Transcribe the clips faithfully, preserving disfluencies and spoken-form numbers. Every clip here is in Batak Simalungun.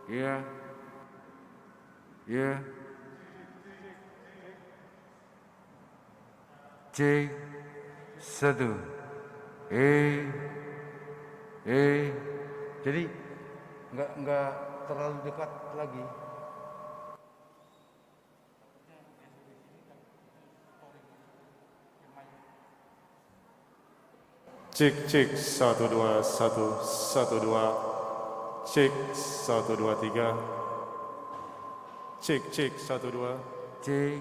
Iya. Iya. Cek. Satu. Eh. Eh. Jadi nggak nggak terlalu dekat lagi. Cek, cek, satu, dua, satu, satu, dua. Cek, satu, dua, tiga. Cek, cek, satu, dua. Cek.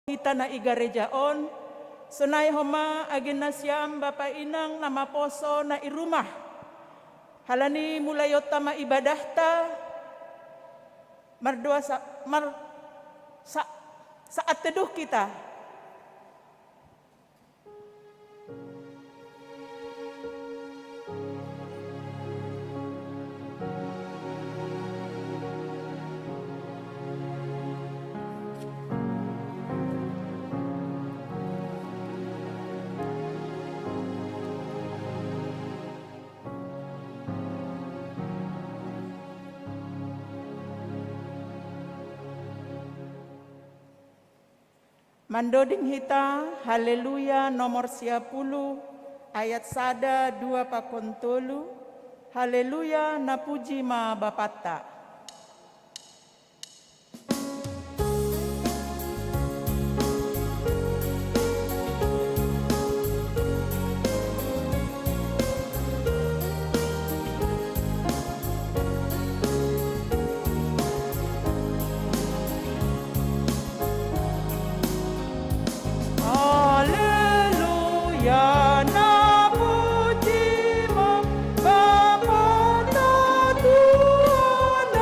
hita na i gareja on, sonai homa age nasiam bapa inang na maposo na i rumah. Halani mulai otta ma ibadahta, mardoa sa, mar, sa, saat teduh kita. Mandoding hita, Haleluya nomor sia puluh, ayat sada, dua pakon tolu. Haleluya, napuji ma Bapata. Haleluya, napuji ma Bapata, Tuhan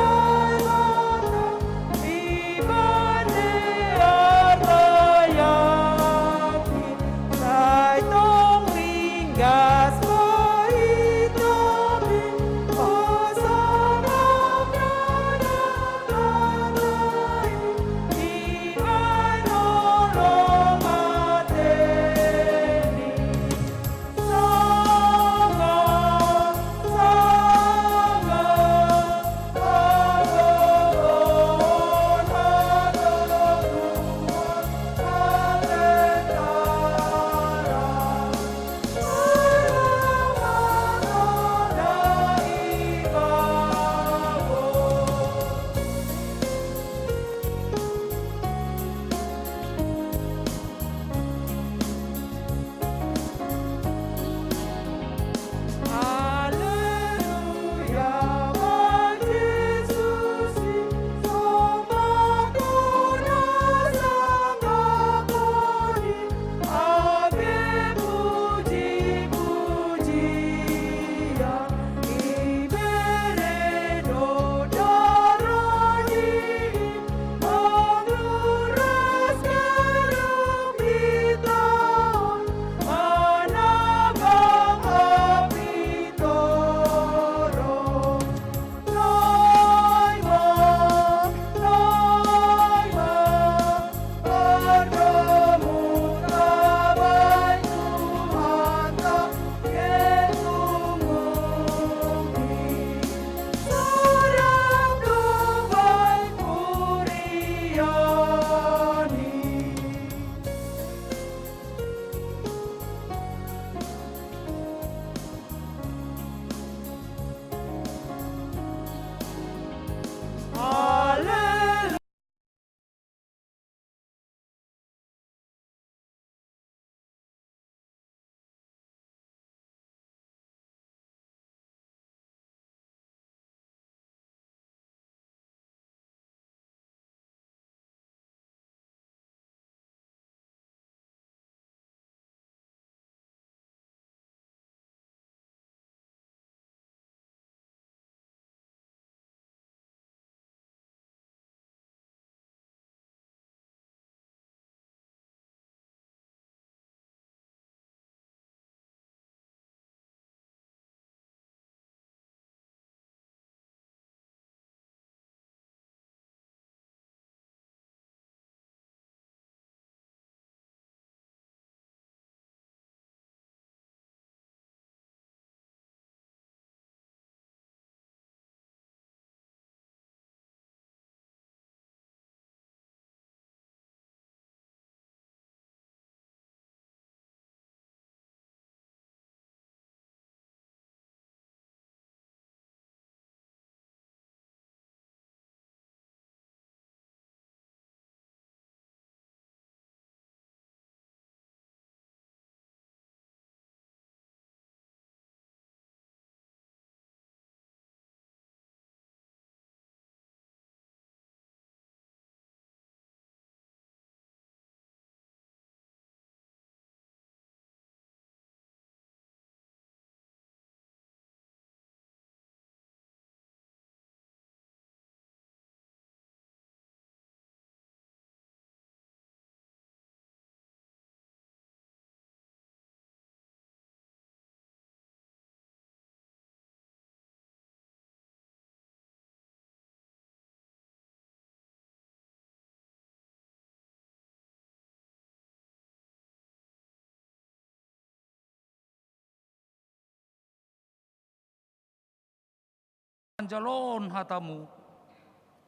manjaloon hatamu,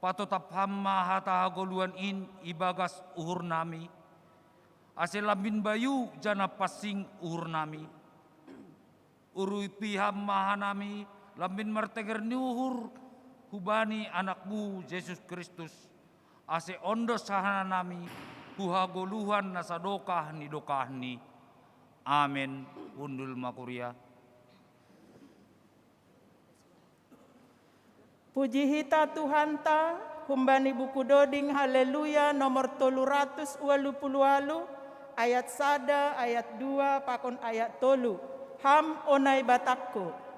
patotap Ham ma hata hagoluhan in ibagas uhurnami, ase lambin bayu janah pansing uhurnami. Urupi Ham ma hanami lambin marteger ni uhur hubani AnakMu Jesus Kristus, ase ondos hanami hu hagoluhan na sadokah ni dokahni. Amen. Hundul ma kuria. Puji hita Tuhanta, humbani buku doding Haleluya nomor tolu ratus ualu puluh ualu, ayat sada, ayat dua, pakon ayat tolu. Ham o Naibatangku.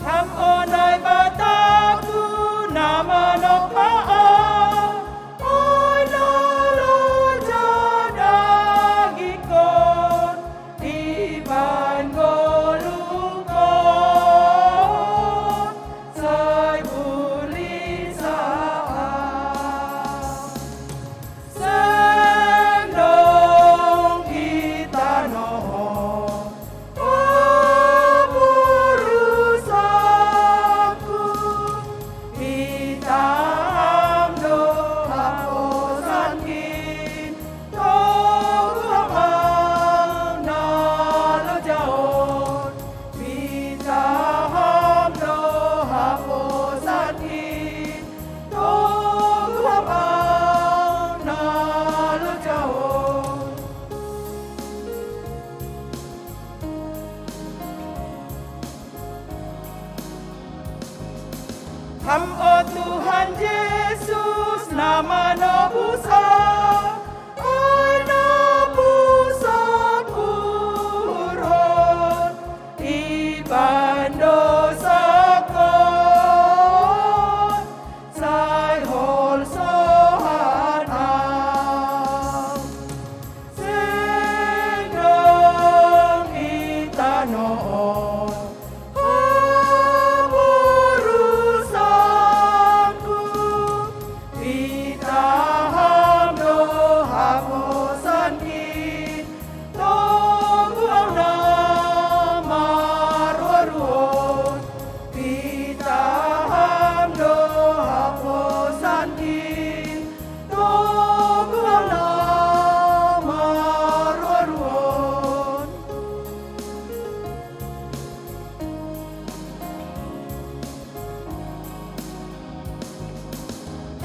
Ham o Naibataku na manompa Ahu, ai na loja dagingkon, ipan goluhkon sai bulisa Ahu. Seng dong i tanoh on haporusanku, pitah Ham do haposankin, toguh Ham na loja on, pitah Ham do haposankin, toguh Ham na loja on. Ham o Tuhan Jesus na manobus Ahu, ai na pusok uhurhon, ipan dousakon sai holsohan Ahu. Seng dong i tanoh on haporusanku, pitah Ham do haposankin, toguh Ahu na maruhon, pitah Ham do haposankin, toguh Ahu na maruhon.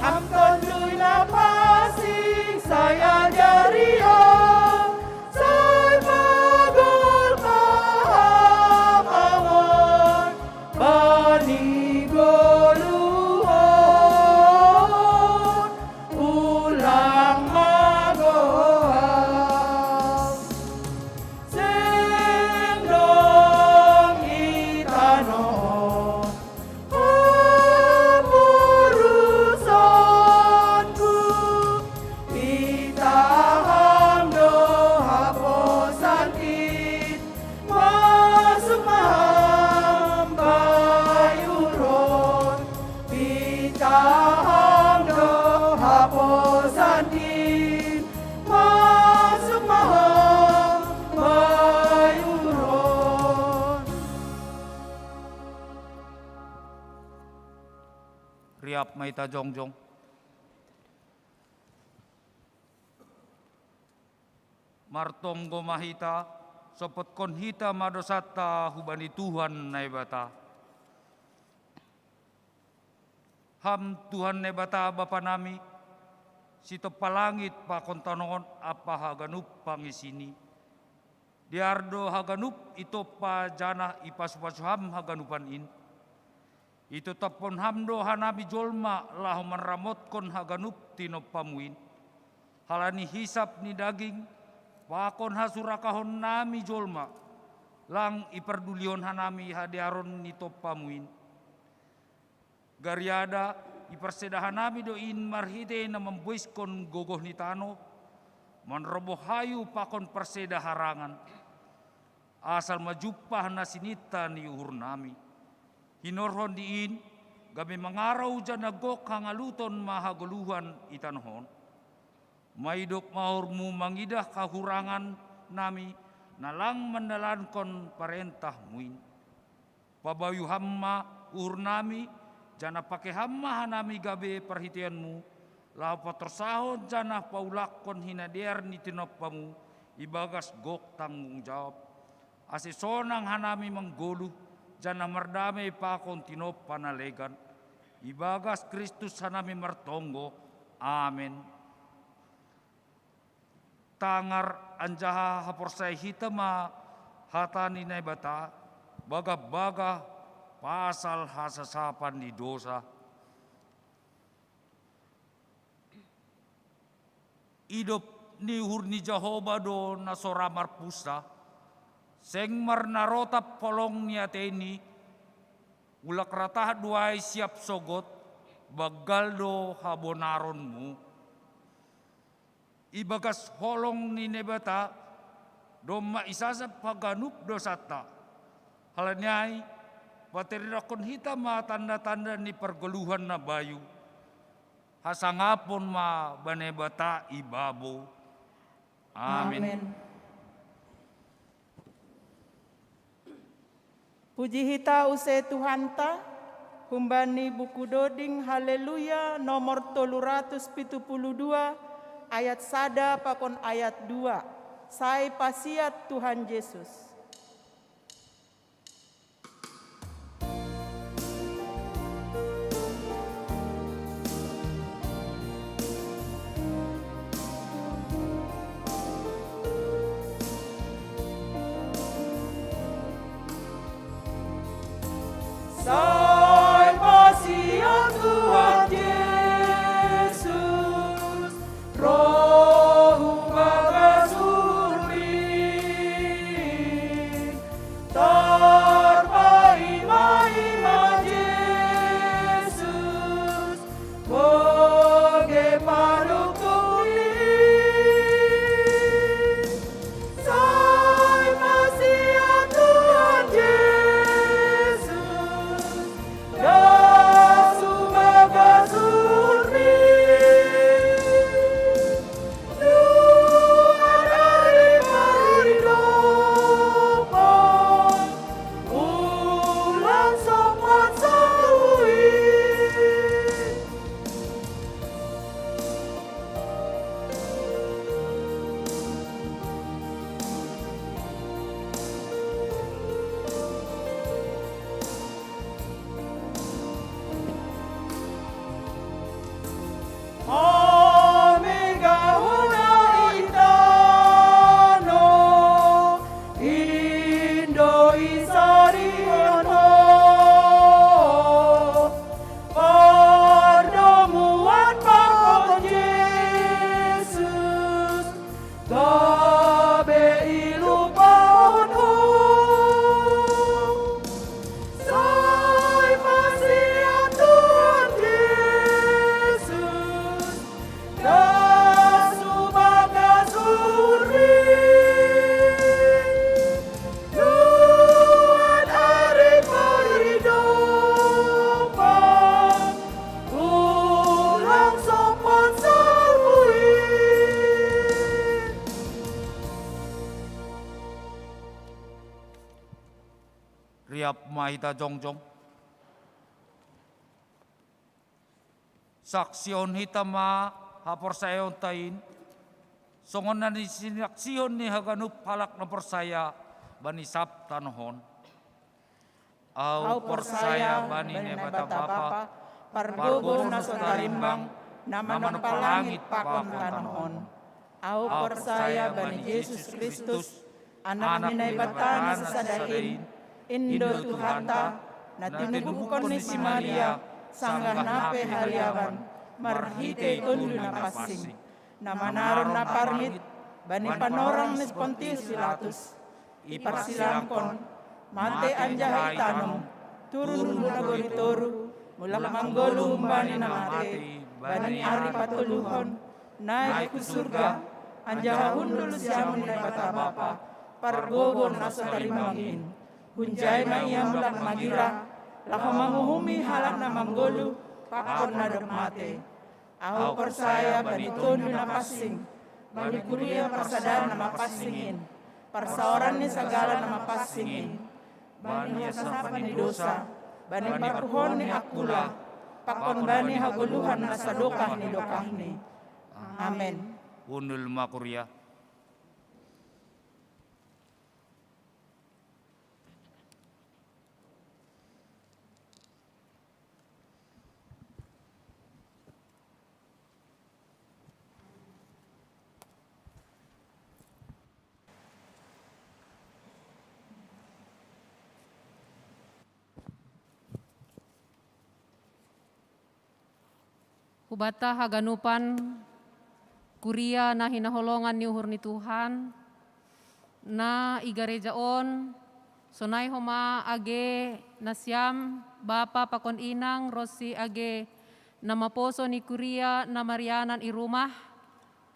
Ham Tonduy Na Pansing, sai ajari Ahu, sai pagolpa Ham Ahu on bani goluh on, ulang magou Ahu. Seng dong i tanoh on haporusanku, pitah Ham do haposankin, masuk ma Ham bayu uhurhon, pitah Ham do haposankin, masuk ma Ham bayu uhurhon. Riap ma hita jongjong. Martonggo ma hita, sompotkon hita ma dousanta hubani Tuhan Naibata. Ham Tuhan Naibata Bapa nami, sitompa langit pakon tanoh on ampa haganup pangisini. Dear do haganup itompa janah ipasupasu Ham haganupan in. Itotophon Ham do hanami jolma laho manramotkon haganup tinompa-Mu in. Halani hisap ni daging pakon hasurakahonnami jolma, lang ipardulihon hanami hadearon ni tompa-Mu in. Gariada iparseda hanami do in marhitei na mamboiskon gogoh ni tanoh, manroboh hayu pakon parseda harangan, asal ma jumpah na sininta ni uhurnami. Hinorhon ni in, gabe mangarou janah gok hangaluton ma hagoluhan i tanoh on. Maidop ma uhurmu mangidah hahurangan nami, na lang mandalankon parentahmu in. Pabayu ham ma uhur nami, janah pake ham ma hanami gabe parhiteianmu, laho patorsahon janah paulakkon hinadear ni tinompamu ibagas gok tanggung jawab. Ase sonang hanami manggoluh, janah mardamei pakon tinompa na legan. Ibagas Kristus hanami martonggo. Amen. Tangar anjaha haporsaya hita ma hata ni Naibata, bagah-bagah pasal hasasapan ni dosa. Idop ni uhur ni Jahowa do na so ra marpunsa, seng marnarotap holong ni ateini, mulak ra tahat do ai siap sogot, banggal do habonaronmu. Ibagas holong ni Naibata, domma isasap haganup dosanta. Halani ai, patarirakkon hita ma tanda-tanda ni pargoluhan na bayu. Hasangapon ma bani Naibata i babou. Amen. Amen. Puji hita use Tuhanta, humbani buku doding Haleluya nomor tolu ratus pitu puluh dua, ayat sada pakon ayat dua, sai pasiat Tuhan Jesus. Sai pasiat Tuhan Jesus, roh hubagas urbi, tarpaima-ima Jesus, bage panuktukni. Sai pasiat Tuhan Jesus, das hubagas urbi. Tuhan ari paridopan, ulang sompat saluhut. Hami gahuna i tanoh, indo isarihon Ho pardomuan pakon Jesus, gabe ilupahon Ho. Sai pasiat Tuhan Jesus, das hubagas urbi. Tuhan ari paridopan, ulang sompat saluhut. Riap ma hita jongjong. Saksihon hita ma haporsayaonta in, songon na sinaksihon ni haganup halak na porsaya bani sab tanoh on. Ahu porsaya bani Naibata Bapa, pargogo na so tarimbang, na manompa langit pakon tanoh on. Ahu porsaya bani Jesus Kristus, Anak ni Naibata na sasada in, in do Tuhanta, na tinubuhkon ni si Maria, sanggah na pe haliaban, marhitei Tonduy Napansing, na manaron na parngit bani panorang ni si Pontius Pilatus, iparsilangkon, mate anjaha itanom, turun hu nagori toruh, mulak manggoluh humbani na mate bani ari patoluhon, naek hu surga, anjaha hundul siamun Naibata Bapa, pargogo na so tarimbang in. Hunjai ma Ia mulak magira, Laho manguhumi halak na manggoluh, pakon na dob matei. Ahu porsaya bani Tonduy Napansing, bani kuria parsadaan na mapansing in, parsaoran ni sagala na mapansing in, bani hasasapan ni dosa, bani parpuhoon ni Angkula, pakon bani hagoluhan na sadokah ni dokahni. Amen. Undul ma kuria. Hubanta haganupan kuria na hinaholongan ni uhur ni Tuhan, na i gareja on, sonai homa age nasiam, bapa pakon inang, ronsi age na maposo ni kuria na marianan i rumah,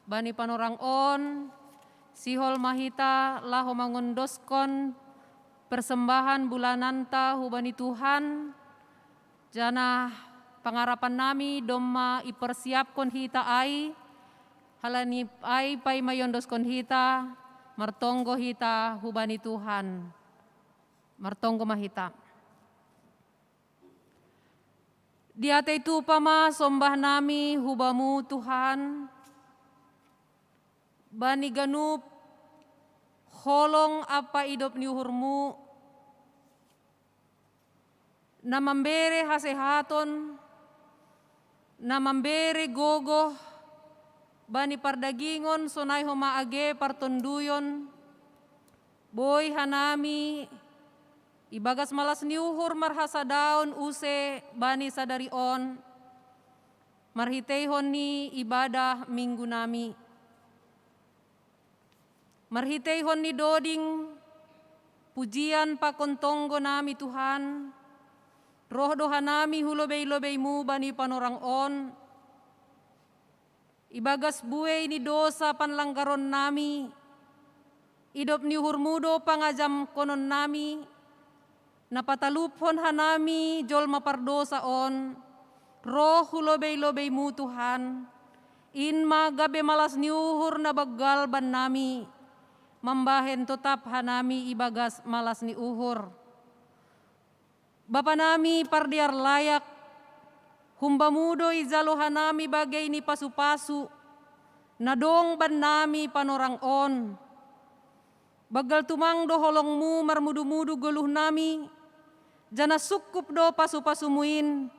bani panorang on, sihol ma hita laho mangondoskon persembahan bulananta hubani Tuhan, janah pangarapannami domma ipersiapkon hita ai, halani ai paima iondoskon hita, martonggo hita hubani Tuhan. Martonggo ma hita. Diatei tupa ma sombahnami hu Bamu, Tuhan, bani ganup holong ampa idop ni uhurmu, na mambere hasehaton, na mambere gogoh bani pardagingon sonai homa age partonduyon, boi hanami ibagas malas ni uhur marhasadaon use bani sadari on, marhiteihon ni ibadah minggunami. Marhiteihon ni doding, pujian pakon tonggonami, Tuhan, roh do hanami hu lobei-lobeimu bani panorang on, ibagas buei ni dosa panlanggaronnami, idop ni uhurmu do pangajamkononnami, na pataluphon hanami jolma pardosa on, roh hu lobei-lobeimu, Tuhan, in ma gabe malas ni uhur na banggal bannami, mambahen totap hanami ibagas malas ni uhur. Bapanami pardear layak, hum Bamu do ijalo hanami bagei ni pasu-pasu, na dong bannami panorang on. Banggal tumang do holongmu marmudu-mudu goluhnami, janah sungkup do pasu-pasumu in,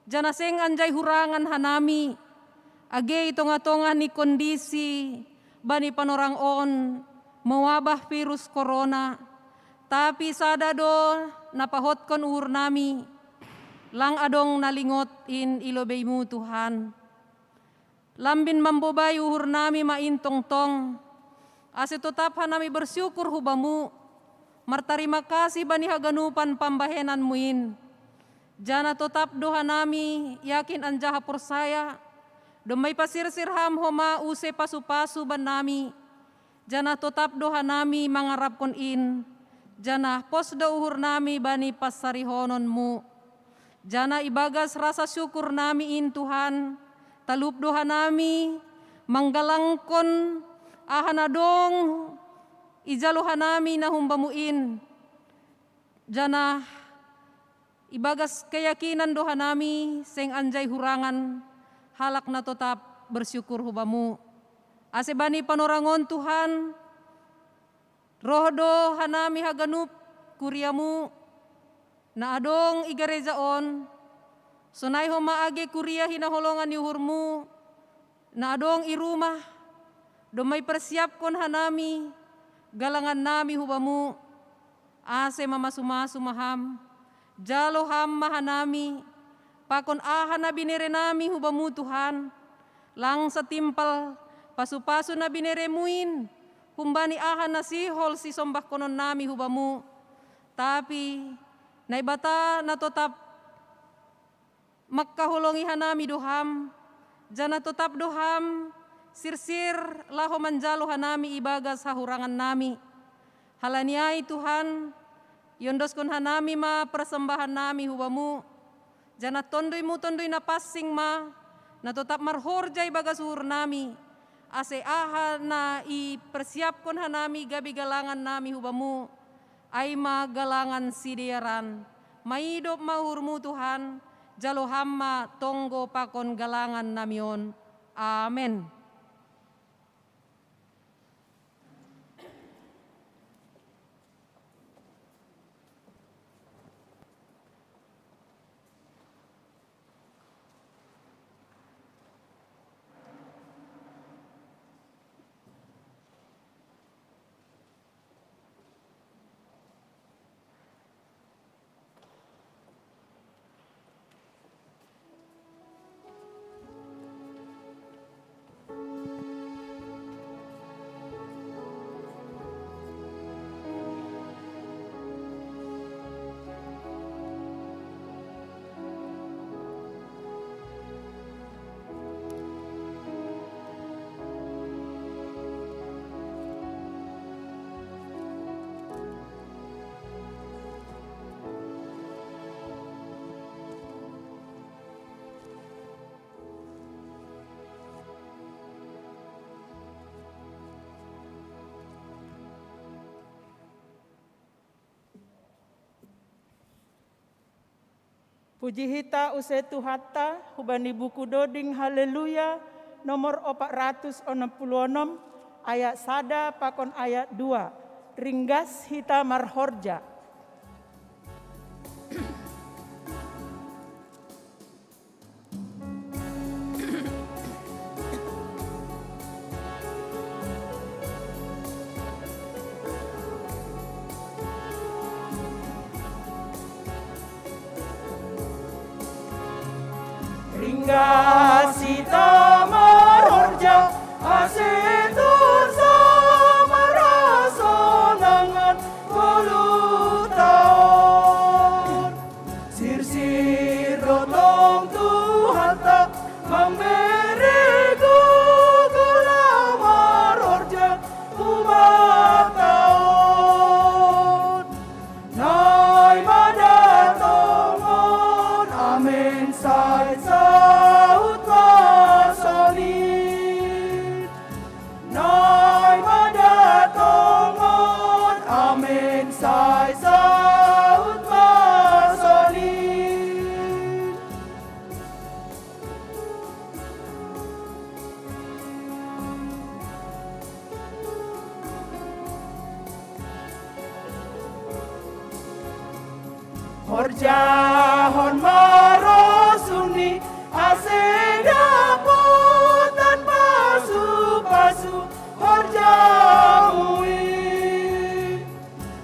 janah seng anjai hurangan hanami, age i tongah-tongah ni kondisi bani panorang on mawabah virus korona, tapi sada do na pahotkon uhurnami, lang adong na lingot in i lobeimu, Tuhan. Lambin mambobai uhurnami ma in tongtong, ase totap hanami bersyukur hu Bamu, martarima kasih bani haganupan pambahenanmu in. Janah totap do hanami yakin anjaha porsaya, domma ipasirsir Ham homa use pasu-pasu bannami, janah totap do hanami mangarapkon in, janah pos do uhurnami bani pansarihononmu. Janah ibagas rasa syukurnami in, Tuhan, talup do hanami manggalangkon aha na dong ijalo hanami na hum Bamu in. Janah ibagas keyakinan do hanami seng anjai hurangan halak na totap bersyukur hu Bamu. Ase bani panorang on, Tuhan, roh do hanami haganup kuria-Mu na adong i gareja on, sonai homa age kuria hinaholongan ni uhur-Mu na adong i rumah, domma ipersiapkon hanami galangannami hu Bamu, ase mamasu-masu ma Ham, jalo Ham ma hanami, pakon aha na binerenami hu Bamu, Tuhan, lang satimpal pasu-pasu na binere-Mu in, humbani aha na sihol sisombahkononnami hu Bamu, tapi Naibata na totap mangkaholongi hanami do Ham, janah totap do Ham sirsir laho manjalo hanami ibagas hahurangannami. Halani ai, Tuhan, Iondoskon hanami ma persembahan nami hu Bamu, janah tonduymu tonduy na pansing ma, na totap marhorja ibagas uhur nami, ase aha na ipersiapkon hanami gabe galangan nami hu Bamu, ai ma galangan sidearan. Maidop ma uhurmu Tuhan, jalo Ham ma tonggo pakon galangan nami on. Amen. Puji hita use Tuhanta, hubani buku doding Haleluya, nomor opat ratus onom puluh onom, ayat sada pakon ayat dua. Ringgas hita marhorja. Ringgas hita marhorja, ase torus marhasonangan ngolu taon. Sirsir dohot long Tuhanta, mambere gogo laho marhorja umat taon. Naimada tongon, amen, sai saut ma sonin. Naimada tongon, amen, sai saut ma sonin. Horjahon ma roh sunni, ase dapotan pasu-pasu horjamu i.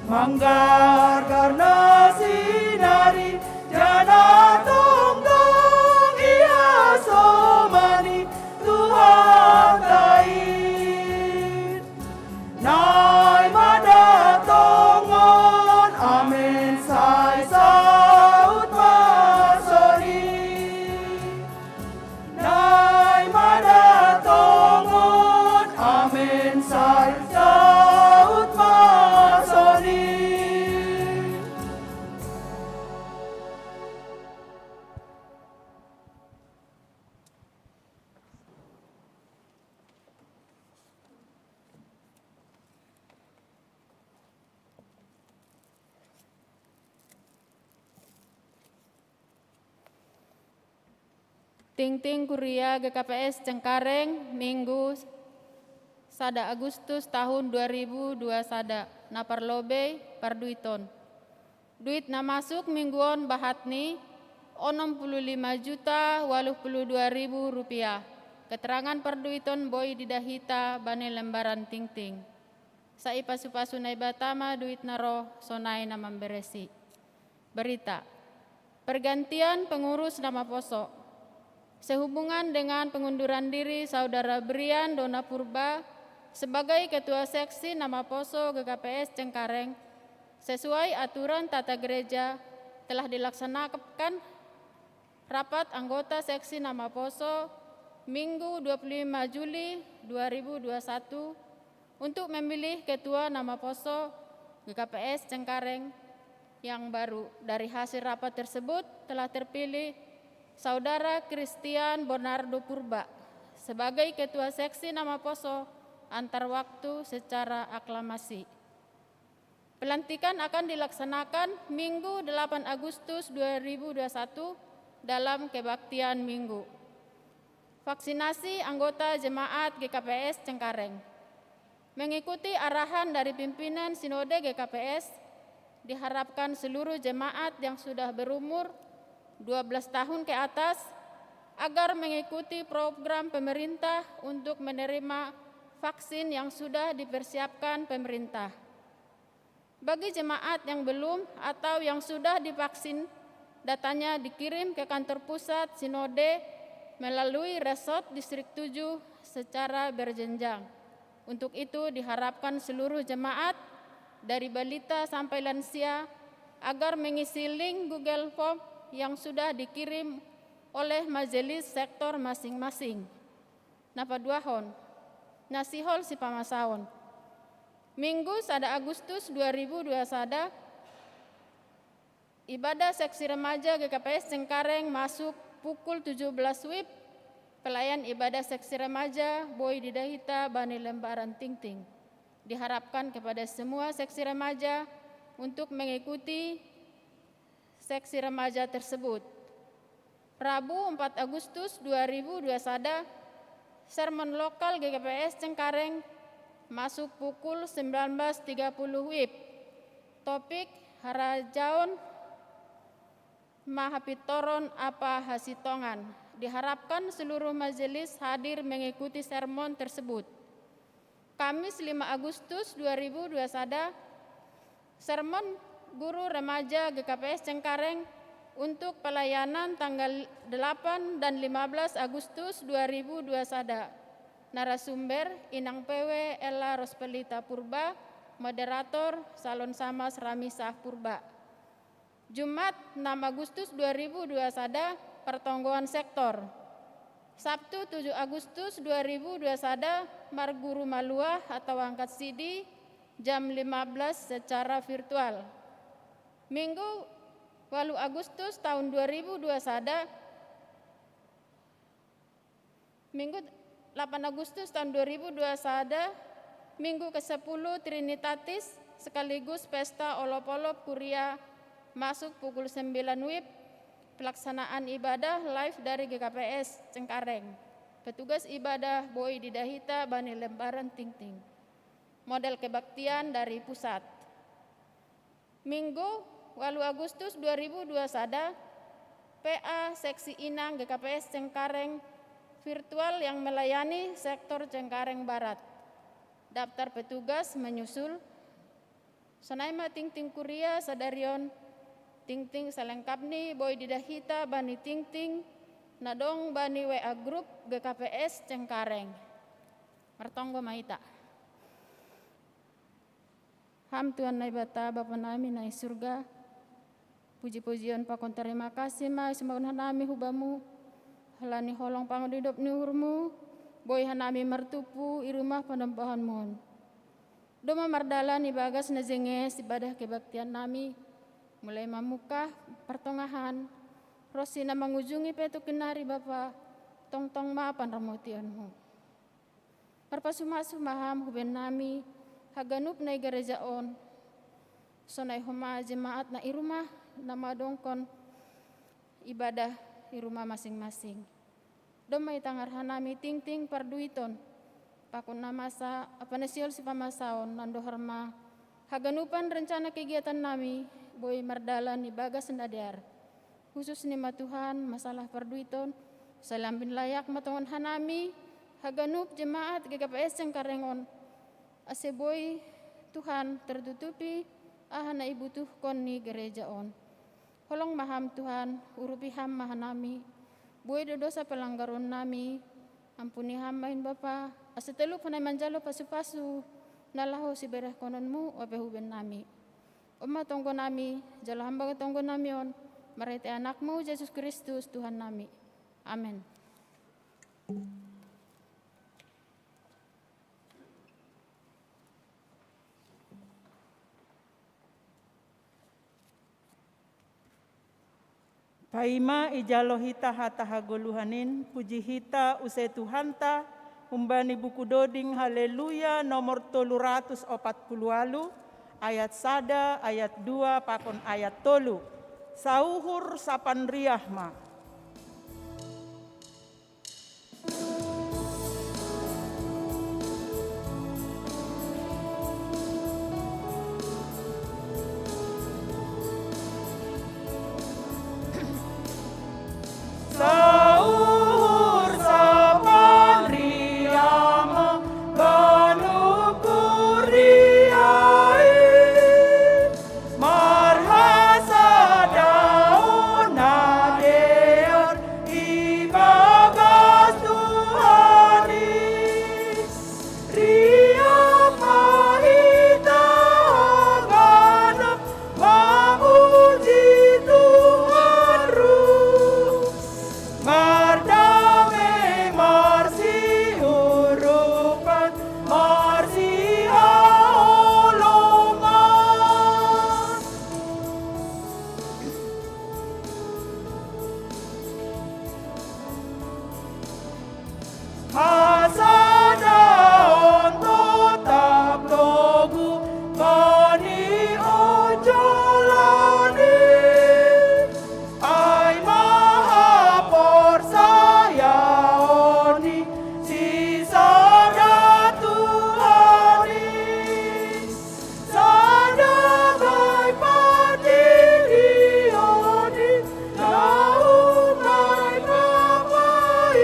Manggargar nasi nari, janah tongtong ihasomani Tuhanta i. Naimada tongon, amen, sai saut ma sonin. Naimada tongon, amen, sai saut ma sonin. Tingting Kuria G K P S Cengkareng, Minggu sada Agustus tahun dua ribu dua sada, na parlobei parduiton. Duit na masuk minggu on bahatni onom puluh lima juta waluh puluh dua ribu rupiah. Keterangan parduiton boi didah hita bani lembaran tingting. Sai pasu-pasu Naibata ma duit na roh sonai na mamberesi. Berita. Pergantian pengurus na maposo. Sehubungan dengan pengunduran diri Saudara Brian Dona Purba sebagai Ketua Seksi na maposo G K P S Cengkareng, sesuai aturan tata gereja, telah dilaksanakan rapat anggota seksi na maposo Minggu dua puluh lima Juli dua ribu dua satu untuk memilih ketua na maposo G K P S Cengkareng. yang baru. Dari hasil rapat tersebut telah terpilih Saudara Christian Bernardo Purba sebagai Ketua Seksi Namaposo antar waktu secara aklamasi. Pelantikan akan dilaksanakan Minggu delapan Agustus dua ribu dua puluh satu dalam kebaktian Minggu. Vaksinasi anggota jemaat G K P S Cengkareng. Mengikuti arahan dari pimpinan Sinode G K P S, diharapkan seluruh jemaat yang sudah berumur dua belas tahun ke atas agar mengikuti program pemerintah untuk menerima vaksin yang sudah dipersiapkan pemerintah. Bagi jemaat yang belum atau yang sudah divaksin, datanya dikirim ke kantor pusat Sinode melalui Resort Distrik tujuh secara berjenjang. Untuk itu, diharapkan seluruh jemaat, dari balita sampai lansia, agar mengisi link Google Form yang sudah dikirim oleh majelis sektor masing-masing. Napaduahon, nasihol sipamasaon. Minggu sada Agustus dua ribu dua sada, ibadah seksi remaja G K P S Cengkareng masuk pukul tujuh belas wib. Pelayan ibadah seksi remaja boi didahita bani lembaran Tingting. Diharapkan kepada semua seksi remaja untuk mengikuti seksi remaja tersebut. Rabu empat Agustus dua ribu dua sada, sermon lokal G K P S Cengkareng masuk pukul sembilan belas tiga puluh wib. Topik: Harajaon Mahapitoron Apa Hasitongan. Diharapkan seluruh majelis hadir mengikuti sermon tersebut. Kamis lima Agustus dua ribu dua sada, sermon guru remaja G K P S Cengkareng untuk pelayanan tanggal delapan dan lima belas Agustus dua ribu dua sada. Narasumber: Inang P W Ella Rospelita Purba, moderator Salon Samas Ramisah Purba. Jumat enam Agustus dua ribu dua sada, pertonggoan sektor. Sabtu tujuh Agustus dua ribu dua sada, marguru maluah atau angkat sidi jam lima belas secara virtual. Minggu walu Agustus tahun dua ribu dua sada, Minggu delapan Agustus tahun dua ribu dua sada, Minggu kesepuluh Trinitatis sekaligus pesta olop-olop kuria masuk pukul sembilan wib, pelaksanaan ibadah live dari G K P S Cengkareng. Petugas ibadah boi didahita bani lembaran Tingting. Model kebaktian dari pusat. Minggu walu Agustus dua ribu dua sada, P A Seksi Inang G K P S Cengkareng virtual yang melayani sektor Cengkareng Barat. Daftar petugas menyusul. Sonai ma Tingting kuria sadari on. Tingting salengkapni boi didahita bani Tingting na dong bani W A grup G K P S Cengkareng. Martonggo ma hita. Ham Tuhan Naibata, Bapa nami na i surga, puji-pujion pakon tarima kasih ma sumambahon hanami hu Bamu, halani holong pangonidop ni uhurMu, boi hanami martumpu i rumah panombahanMu on. Domma mardalan ibagas na jenges ibadah kebaktian nami, mulai mamungkah partongahan, ronsi na mangujungi pe tongkin nari Bapa, tongtong ma panramotionMu. Marpasumasu ma Ham hu bennami, haganup na i gareja on, sonai homa jemaat na i rumah, na madongkon ibadah i rumah masing-masing. Domma itangar hanami Tingting parduiton, pakon na masa apa na sihol sipamasaon, na andohar ma haganupan rencana kegiatan nami boi mardalan ibagas na dear. Khusus ni ma Tuhan, masalah parduiton, sai lambin layak ma tongon hanami, haganup jemaat G K P S Cengkareng on, ase boi Tuhan tertutupi aha na ibutuhkon ni gareja on. Holong ma Ham Tuhan, urupi Ham ma hanami, boi do dosa palanggaron nami, ampuni Ham ma in Bapa, ase talup hanami manjalo pasu-pasu na laho siberehkononMu ope hu bennami. On ma tonggo nami, jalo Ham bagas tonggo nami on, marhite AnakMu Jesus Kristus Tuhan nami. Amen. Paima ijalo hita hata hagoluhan in, puji hita use Tuhanta, humbani buku doding Haleluya nomor tolu ratus opat puluh walu, ayat sada, ayat dua, pakon ayat tolu. Sauhur sapan riah ma. Sauhur sapan riah ma ganup kuriae, marhasadaon na dear ibagas Tuhan i. Riah ma hita haganup mamuji Tuhan rus, mardame, marsiurupan, marsihaholongan. Hasadaon totap togu bani ojolan i, ai ma haporsayaon i sisada Tuhan i. Sada bai patinggion i, na umai papais.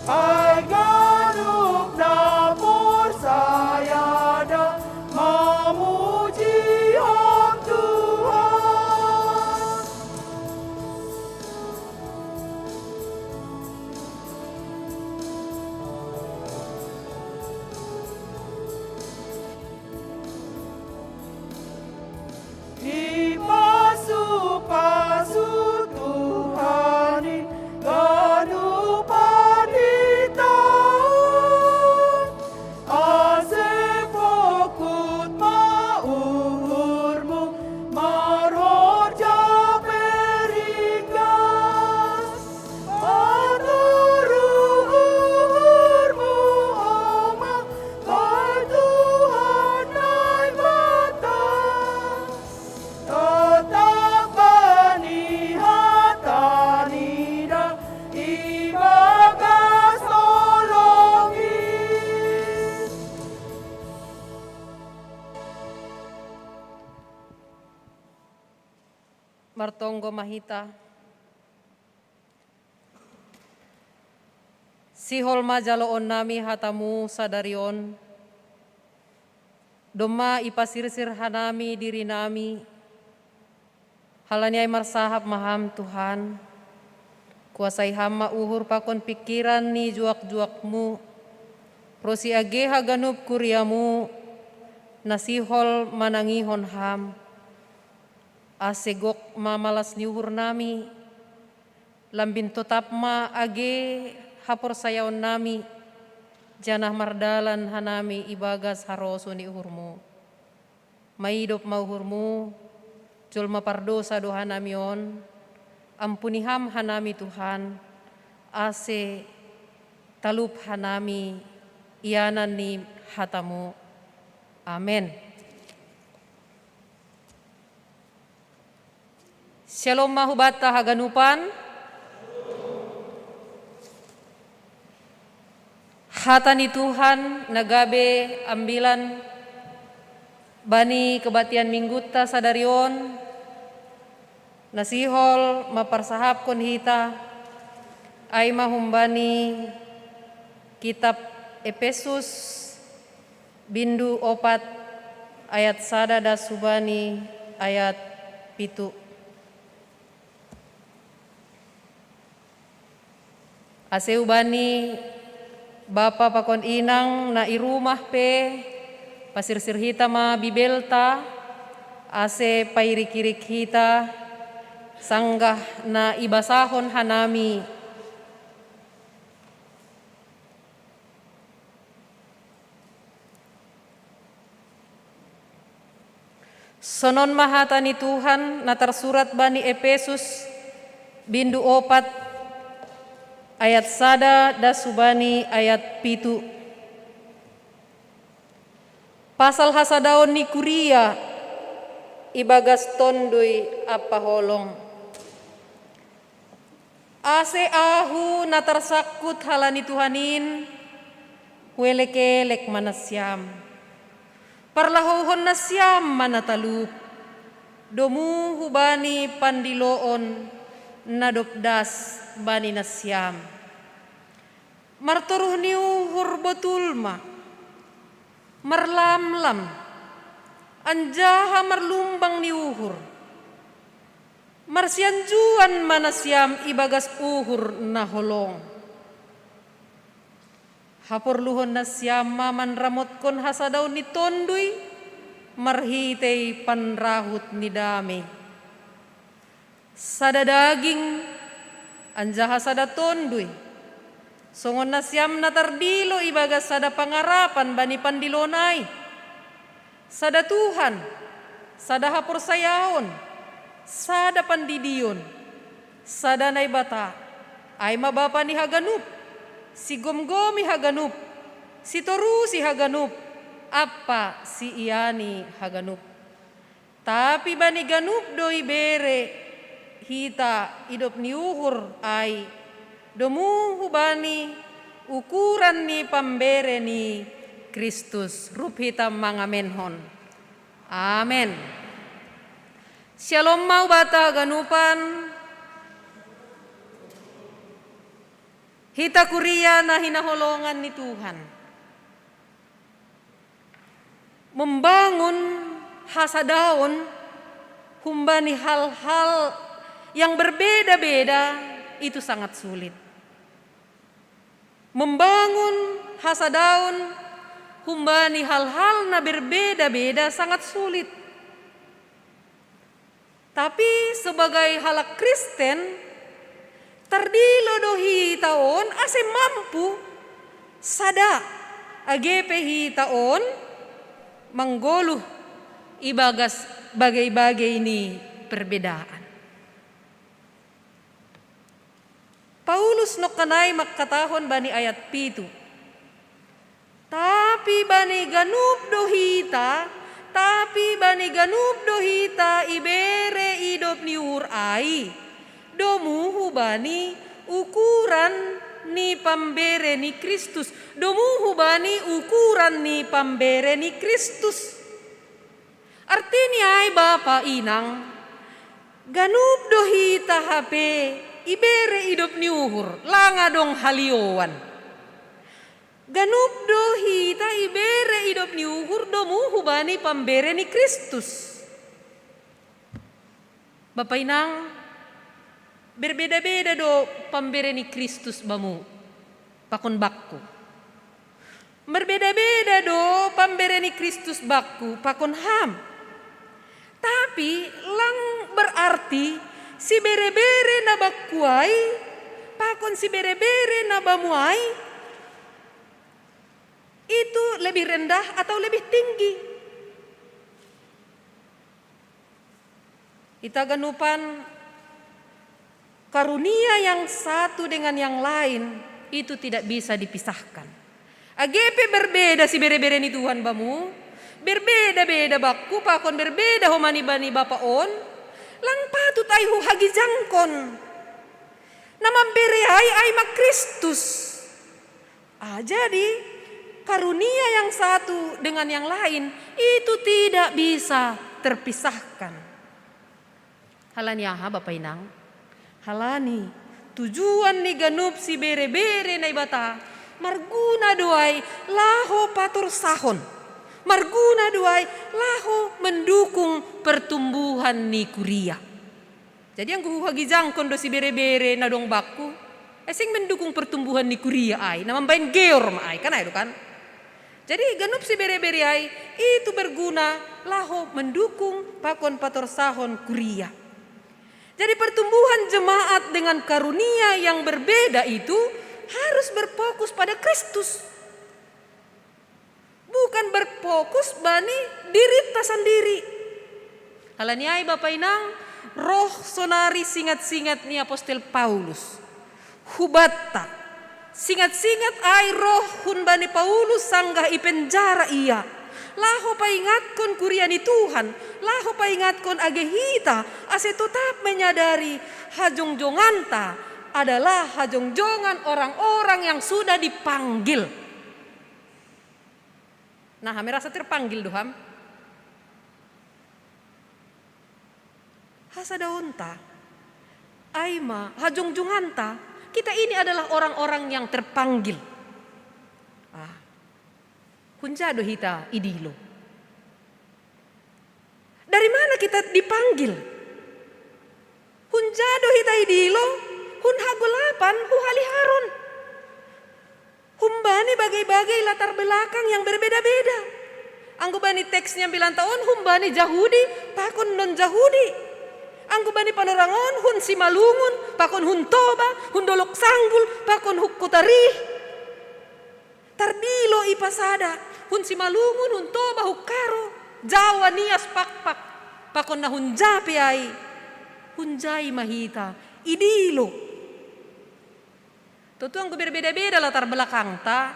Ai ganup na porsaya da mamuji Hom Tuhan. Ipasu-pasu Tuhan i ganupan hita, ase pokut ma uhurmu marhorja peringgas. Patoruh uhurmu, O ma, bai Tuhan Naibata. Totap bani hata-Ni da ibagas holong i. Martonggo ma hita. Sihol ma jaloon nami hatamu sadari on, domma ipasirsir hanami dirinami. Halani ai marsahap ma Ham, Tuhan. Kuasai Ham ma uhur pakon pingkiran ni juak-juakmu, ro si age haganup kuriamu, na sihol manangihon Ham. Ase gok ma malas ni uhur nami, lambin totap ma age haporsayaon nami, janah mardalan hanami ibagas harosuh ni uhurmu. Maidop ma uhurmu, jolma pardousa do hanami on, ampuni Ham hanami Tuhan, ase talup hanami ianan ni hatamu. Amen. Syalom ma hubanta haganupan. Hata ni Tuhan na gabe ambilan bani kebaktian minggunta sadari on, na sihol mamparsahapkon hita, ai ma humbani kitab Epesus, bindu opat, ayat sada das hubani ayat pitu. Ase hubani bapa pakon inang na i rumah pe, pasirsir hita ma Bibelta, ase pairik-irik hita, sanggah na ibasahon hanami. Sonon ma hata ni Tuhan na tarsurat bani Epesus, bindu opat, ayat sada das hubani ayat pitu. Pasal hasadaon ni kuria ibagas Tonduy ampa holong. Ase ahu na tarsangkut halani Tuhan in, huelek-elek ma nasiam. Parlahouhon nasiam ma na talup, domu hubani pandiloon na dob das bani nasiam. Martoruh ni uhur botul ma, marlamlam, anjaha marlumbang ni uhur. Marsianjuan ma nasiam ibagas uhur na holong. Haporluhon nasiam ma manramotkon hasadaon ni Tonduy marhitei panrahut ni dame. Sada daging anjaha sada Tonduy, songon nasiam na tardilo ibagas sada pangarapan bani pandiloon ai. Sada Tuhan, sada haporsayaon, sada pandidion, sada Naibata, ai ma Bapa ni haganup, sigomgomi haganup, sitorusi haganup, ampa siiani haganup. Tapi bani ganup do ibere hita idop ni uhur ai, domu hubani ukuran ni pambere ni Kristus. Rup hita mangamenhon. Amen. Syalom ma hubanta haganupan. Hita kuria na hinaholongan ni Tuhan. Membangun hasadaon humbani hal-hal yang berbeda-beda itu sangat sulit. Membangun hasadaon humbani hal-hal na berbeda-beda sangat sulit. Tapi sebagai halak Kristen, tardilo do hita on ase mampu sada age pe hita on manggoluh ibagas bagei-bagei ni perbedaan. Paulus nongkan ai mangkatahon bani ayat pitu. Tapi bani ganup do hita, tapi bani ganup do hita ibere idop ni uhur ai, domu hubani ukuran ni pambere ni Kristus, domu hubani ukuran ni pambere ni Kristus. Artini ai bapa inang, ganup do hita hape ibere idop ni uhur, langa dong halioan. Ganup do hita ibere idop ni uhur domu hubani pambere ni Kristus. Bapa inang, berbeda-beda do pambere ni Kristus bamu pakon bakku. Berbeda-beda do pambere ni Kristus bakku pakon ham. Tapi lang berarti sibere-bere na bakku ai pakon sibere-bere na bamu ai itu lebih rendah atau lebih tinggi. Ita ganupan, karunia yang satu dengan yang lain itu tidak bisa dipisahkan. Age pe berbeda sibere-bere ni Tuhan bamu, berbeda-beda bakku pakon berbeda homa ni bani bapa on, lang patut ai huhagijangkon. Na mambere ai ai ma Kristus. Ah, jadi karunia yang satu dengan yang lain itu tidak bisa terpisahkan. Halani aha bapa inang? Halani tujuan ni ganup sibere-bere Naibata marguna do ai laho patorsahon, marguna do ai laho mendukung pertumbuhan ni kuria. Jadi anggo huhagijangkon do sibere-bere na dong bakku, ai seng mendukung pertumbuhan ni kuria ai, na mambaen geor ma ai, kan ai do kan? Jadi ganup sibere-bere ai itu berguna laho mendukung pakon patorsahon kuria. Jadi pertumbuhan jemaat dengan karunia yang berbeda itu harus berfokus pada Kristus. Bukan berfokus bani dirita sandiri. Halani ai, Bapa Inang, roh sonari singat-singat ni apostel Paulus. Hubatta. Singat-singat ai roh hun bani Paulus sanggah ipenjara ia. Laho paingatkon kuria ni Tuhan, laho paingatkon age hita, ase totap menyadari hajongjonganta adalah hajongjongan orang-orang yang sudah dipanggil. Nah, merasa terpanggil do ham? Hasadaonta, ai ma hajongjonganta, kita ini adalah orang-orang yang terpanggil. Ah, hunja do hita idilo? Dari mana kita dipanggil? Hunja do hita idilo? Hun hagolapan, hu haliharon. Humbani bagai-bagai latar belakang yang berbeda-beda. Anggo bani teks ni ambilanta on, humbani Jahudi pakon non-Jahudi. Anggo bani panorang on, hun Simalungun pakon hun Toba, hun Dolok Sanggul pakon hun Kuta Rih. Tardilo i pasada, hun Simalungun, hun Toba, hun Karo, Jawa, Nias, Pakpak, pakon na hunja pe ai. Hunja i ma hita idilo. Tontu anggo berbeda-beda latar belakangta,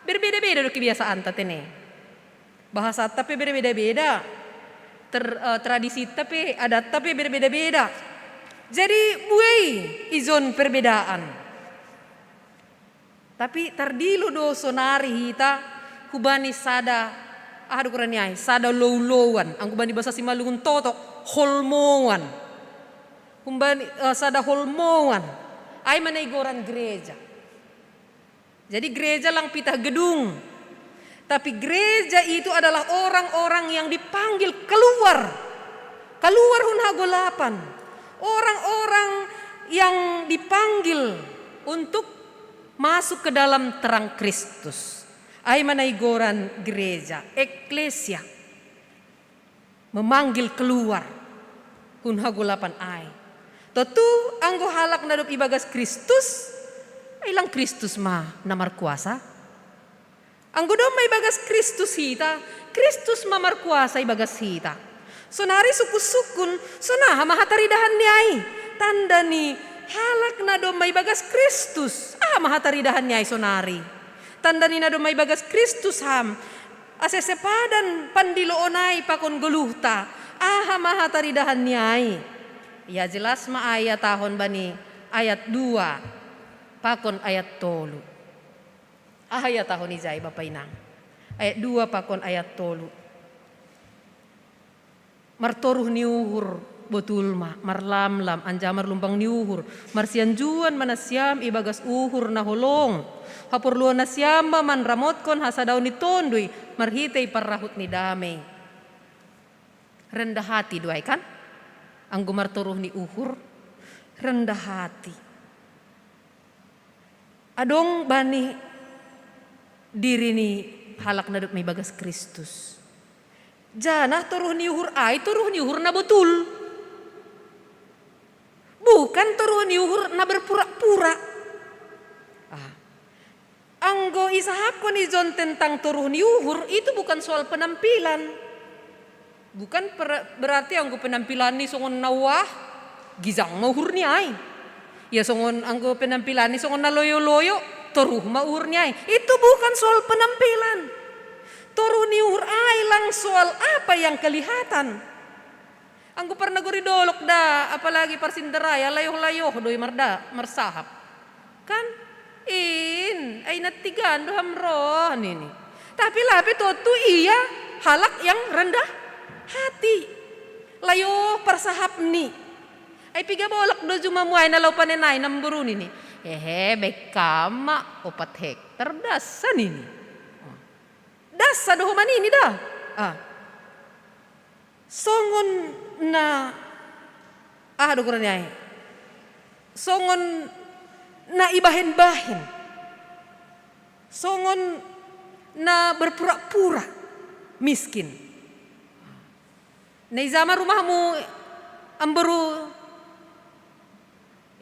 berbeda-beda do kebiasaanta tene. Bahasanta pe berbeda-beda, ter-, eh, tradisinta pe, adatta pe berbeda-beda. Jadi buei ijon perbedaan. Tapi tardilo do sonari hita hubani sada, aha do goran ni ai, sada loulouan, anggo bani bahasa Simalungun totok, holmoan. Humbani, eh, sada holmoan, ai ma na igoran gereja. Jadi gereja lang pitah gedung. Tapi gereja itu adalah orang-orang yang dipanggil keluar. Keluar hun hagolapan. Orang-orang yang dipanggil untuk masuk ke dalam terang Kristus. Ai ma na igoran gereja, eklesia. Memanggil keluar hun hagolapan ai. Tontu anggo halak na dob ibagas Kristus, ai lang Kristus ma na markuasa. Anggo domma ibagas Kristus hita, Kristus ma markuasa ibagas hita. Sonari sungkun-sungkun, sonaha ma hataridahan ni ai? Tanda ni halak na domma ibagas Kristus, aha ma hataridahan ni ai sonari? Tanda ni na domma ibagas Kristus ham, ase sepadan pandiloon ai pakon goluhta, aha ma hataridahan ni ai? Ia jelas ma ai ihatahon bani ayat dua pakon ayat tolu. Aha ihatahon ijai, Bapa Inang? Ayat dua pakon ayat tolu. Martoruh ni uhur botul ma, marlamlam anjaha marlumbang ni uhur. Marsianjuan ma nasiam ibagas uhur na holong. Haporluan nasiam ma manramotkon hasadaon ni Tonduy marhitei parrahut ni damei. Rendah hati do ai kan? Anggo martoruh ni uhur, rendah hati. Adong bani diri ni halak na dob maibagas Kristus. Janah toruh ni uhur ai, toruh ni uhur na botul. Bukan toruh ni uhur na berpura-pura. Ah. Anggo isahapkon ijon tentang toruh ni uhur, itu bukan soal penampilan. Bukan per-, berarti anggo penampilan ni songon na wah, gijang ma uhur ni ai. Ya songon anggo penampilan ni songon na loyo-loyo, toruh ma uhur ni ai. Itu bukan soal penampilan. Toruh ni uhur ai lang soal apa yang kelihatan. Anggo parnagori dolok da, apalagi parsindarai, layoh-layoh do i marda-, marsahap. Kan? In, ai nantigan do ham roh nini. Tapi lape tontu ia halak yang rendah hati. Layoh parsahap ni. Ai piga bolak do juma muai na laho panen ai namboru nini. Hehe, baen kam ma opat hektar dasa nini. Dasa do homa nini da. Ah. Songon na, aha do goran ni ai? Songon na ibahen-bahen. Songon na berpura-pura miskin. Na ija ma rumahmu, amboru?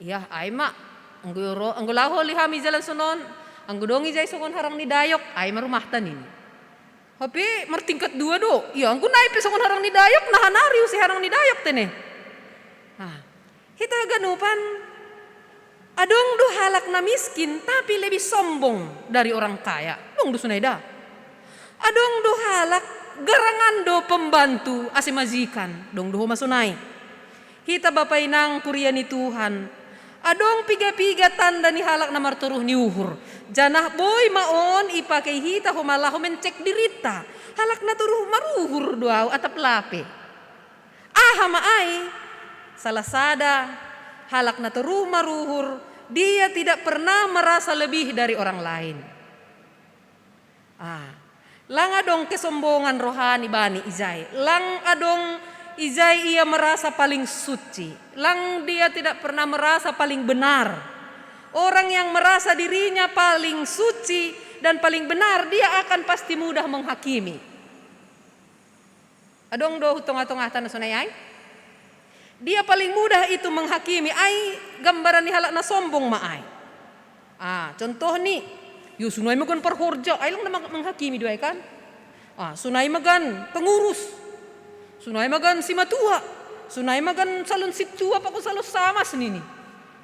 Iah, ai ma. Anggo ro-, anggo laho liha mi jalan sonon, anggo dong ijai songon harang ni dayok, ai ma rumahta nini. Hape martingkat dua do. Iya, anggo nai pe songon harang ni Dayak, na hanari use harang ni Dayak te ne. Ah, hita haganupan, adong do halak na miskin, tapi lebih sombong dari orang kaya. Dong do sonai da. Adong do halak garangan do pembantu ase majikan. Dong do ho ma sonai. Hita bapa inang kuria ni Tuhan, adong piga-piga tanda ni halak na martoruh ni uhur. Janah boi ma on ipake hita homa laho mencek dirinta. Halak na toruh maruhur do au atap lape. Aha ma ai? Salah sada, halak na toruh maruhur, dia tidak pernah merasa lebih dari orang lain. Ah, lang adong kesombongan rohani bani ijai. Lang adong ijai ia merasa paling suci. Lang dia tidak pernah merasa paling benar. Orang yang merasa dirinya paling suci dan paling benar, dia akan pasti mudah menghakimi. Adong do hu tonga-tongata na sonai ai? Dia paling mudah itu menghakimi, ai gambaran ni halak na sombong ma ai. Ah, contoh ni, yo sonai magan parhorja, ai lang na menghakimi do ai kan? Ah, sonai magan pengurus, sonai magan simatua, sonai magan salon sintua pakon salon samas nini.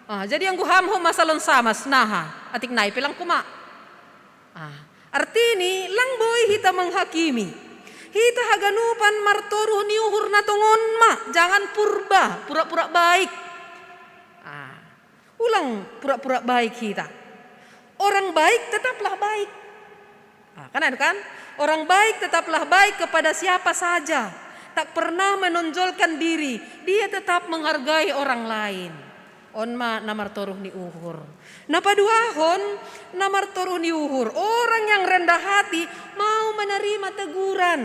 Ah, jadi anggo ham homa salon samas, naha, atik nai pe lang homa. Ah, artini lang boi hita menghakimi. Hita haganupan martoruh ni uhur na tongon ma, jangan purba, pura-pura baik. Ah, ulang pura-pura baik hita. Orang baik tetaplah baik. Ah, kan anu kan? Orang baik tetaplah baik kepada siapa saja. Tak pernah menonjolkan diri. Dia tetap menghargai orang lain. On ma na martoruh ni uhur. Na paduahon, na martoruh ni uhur, orang yang rendah hati mau menerima teguran.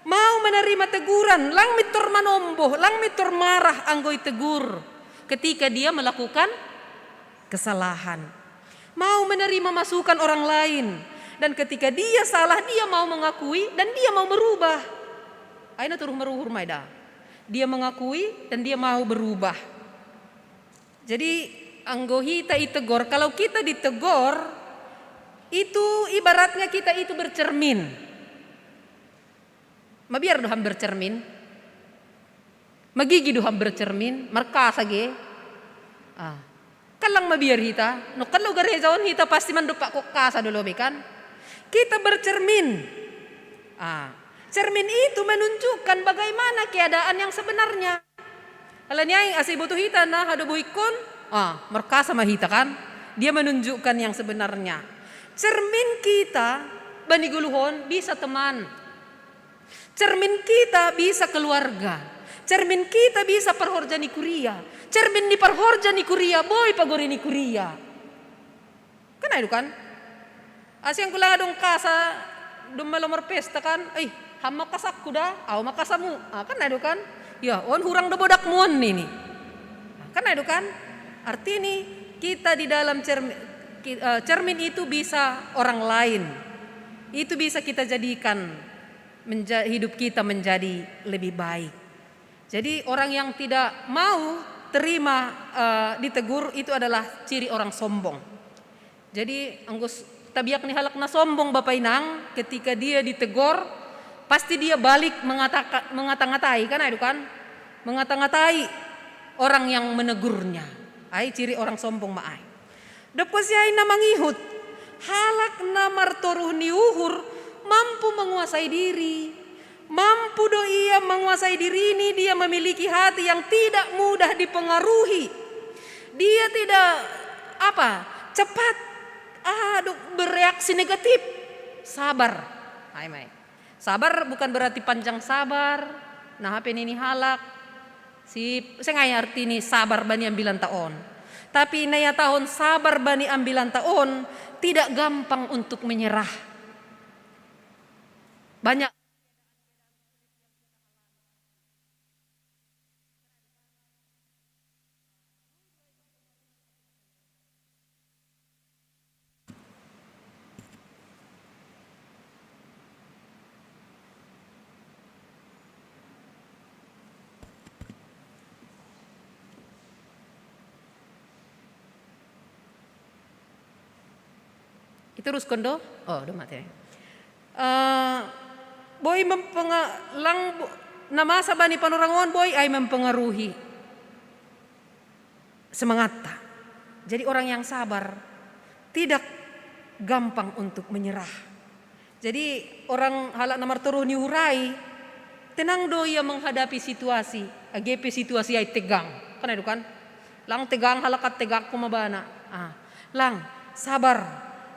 Mau menerima teguran, lang mintor manomboh, lang mintor marah anggo itegur ketika dia melakukan kesalahan. Mau menerima masukan orang lain, dan ketika dia salah, dia mau mengakui dan dia mau merubah. Ai na toruh maruhur ma i da. Dia mengakui dan dia mau berubah. Jadi, anggo hita itegor, kalau kita ditegor, itu ibaratnya kita itu bercermin. Mabiar do ham bercermin? Magigi do ham bercermin? Markasa ge? Ah. Kan lang mabiar hita. No, kalau gareja on hita pasti mandompak kok kasa do lobe kan? Kita bercermin. Ah. Cermin itu menunjukkan bagaimana keadaan yang sebenarnya. Alani ai asa iboto hita na aha do bohikkon, ah, markasa ma hita kan? Dia menunjukkan yang sebenarnya. Cermin kita bani goluhon bisa teman. Cermin kita bisa keluarga. Cermin kita bisa parhorja ni kuria. Cermin ni parhorja ni kuria boi pagori ni kuria. Kan ai do kan? Asa anggo lang adong kasa, domma laho marpesta kan, eh, ham ma kasangku da, au ma kasamu. Ah, kan ai do kan? Ya, on hurang do bodakmu on nini. Ah, kan ai do kan? Artini kita di dalam cermin, ki- eh, cermin itu bisa orang lain. Itu bisa kita jadikan menja- hidup kita menjadi lebih baik. Jadi orang yang tidak mau terima, eh, ditegur itu adalah ciri orang sombong. Jadi anggo s- tabiak ni halak na sombong bapa inang, ketika dia ditegor, pasti dia balik mengata- mengata-ngatai kan ai do kan? Mengata-ngatai orang yang menegurnya. Ai ciri orang sombong ma ai. Dob konsi ai na mangihut, halak na martoruh ni uhur mampu menguasai diri. Mampu do ia menguasai dirini, dia memiliki hati yang tidak mudah dipengaruhi. Dia tidak, apa, cepat, aduh, bereaksi negatif. Sabar. Ai ma i. Sabar bukan berarti panjang sabar. Nah, hape nini halak. Si, seng ai artini sabar bani ambilanta on. Tapi na ihatahon sabar bani ambilanta on tidak gampang untuk menyerah. Banyak. Iteruskon do? Oh, do mate. Eh, boi mempenga-, lang bo-, na masa bani panorang on boi ai mempengaruhi semangatta. Jadi orang yang sabar tidak gampang untuk menyerah. Jadi orang halak na martoruh ni urai, tenang do ia menghadapi situasi, age pe situasi ai tegang. Kan itu kan? Lang tegang halak, kan tegang ku mabana. Ah, lang, sabar.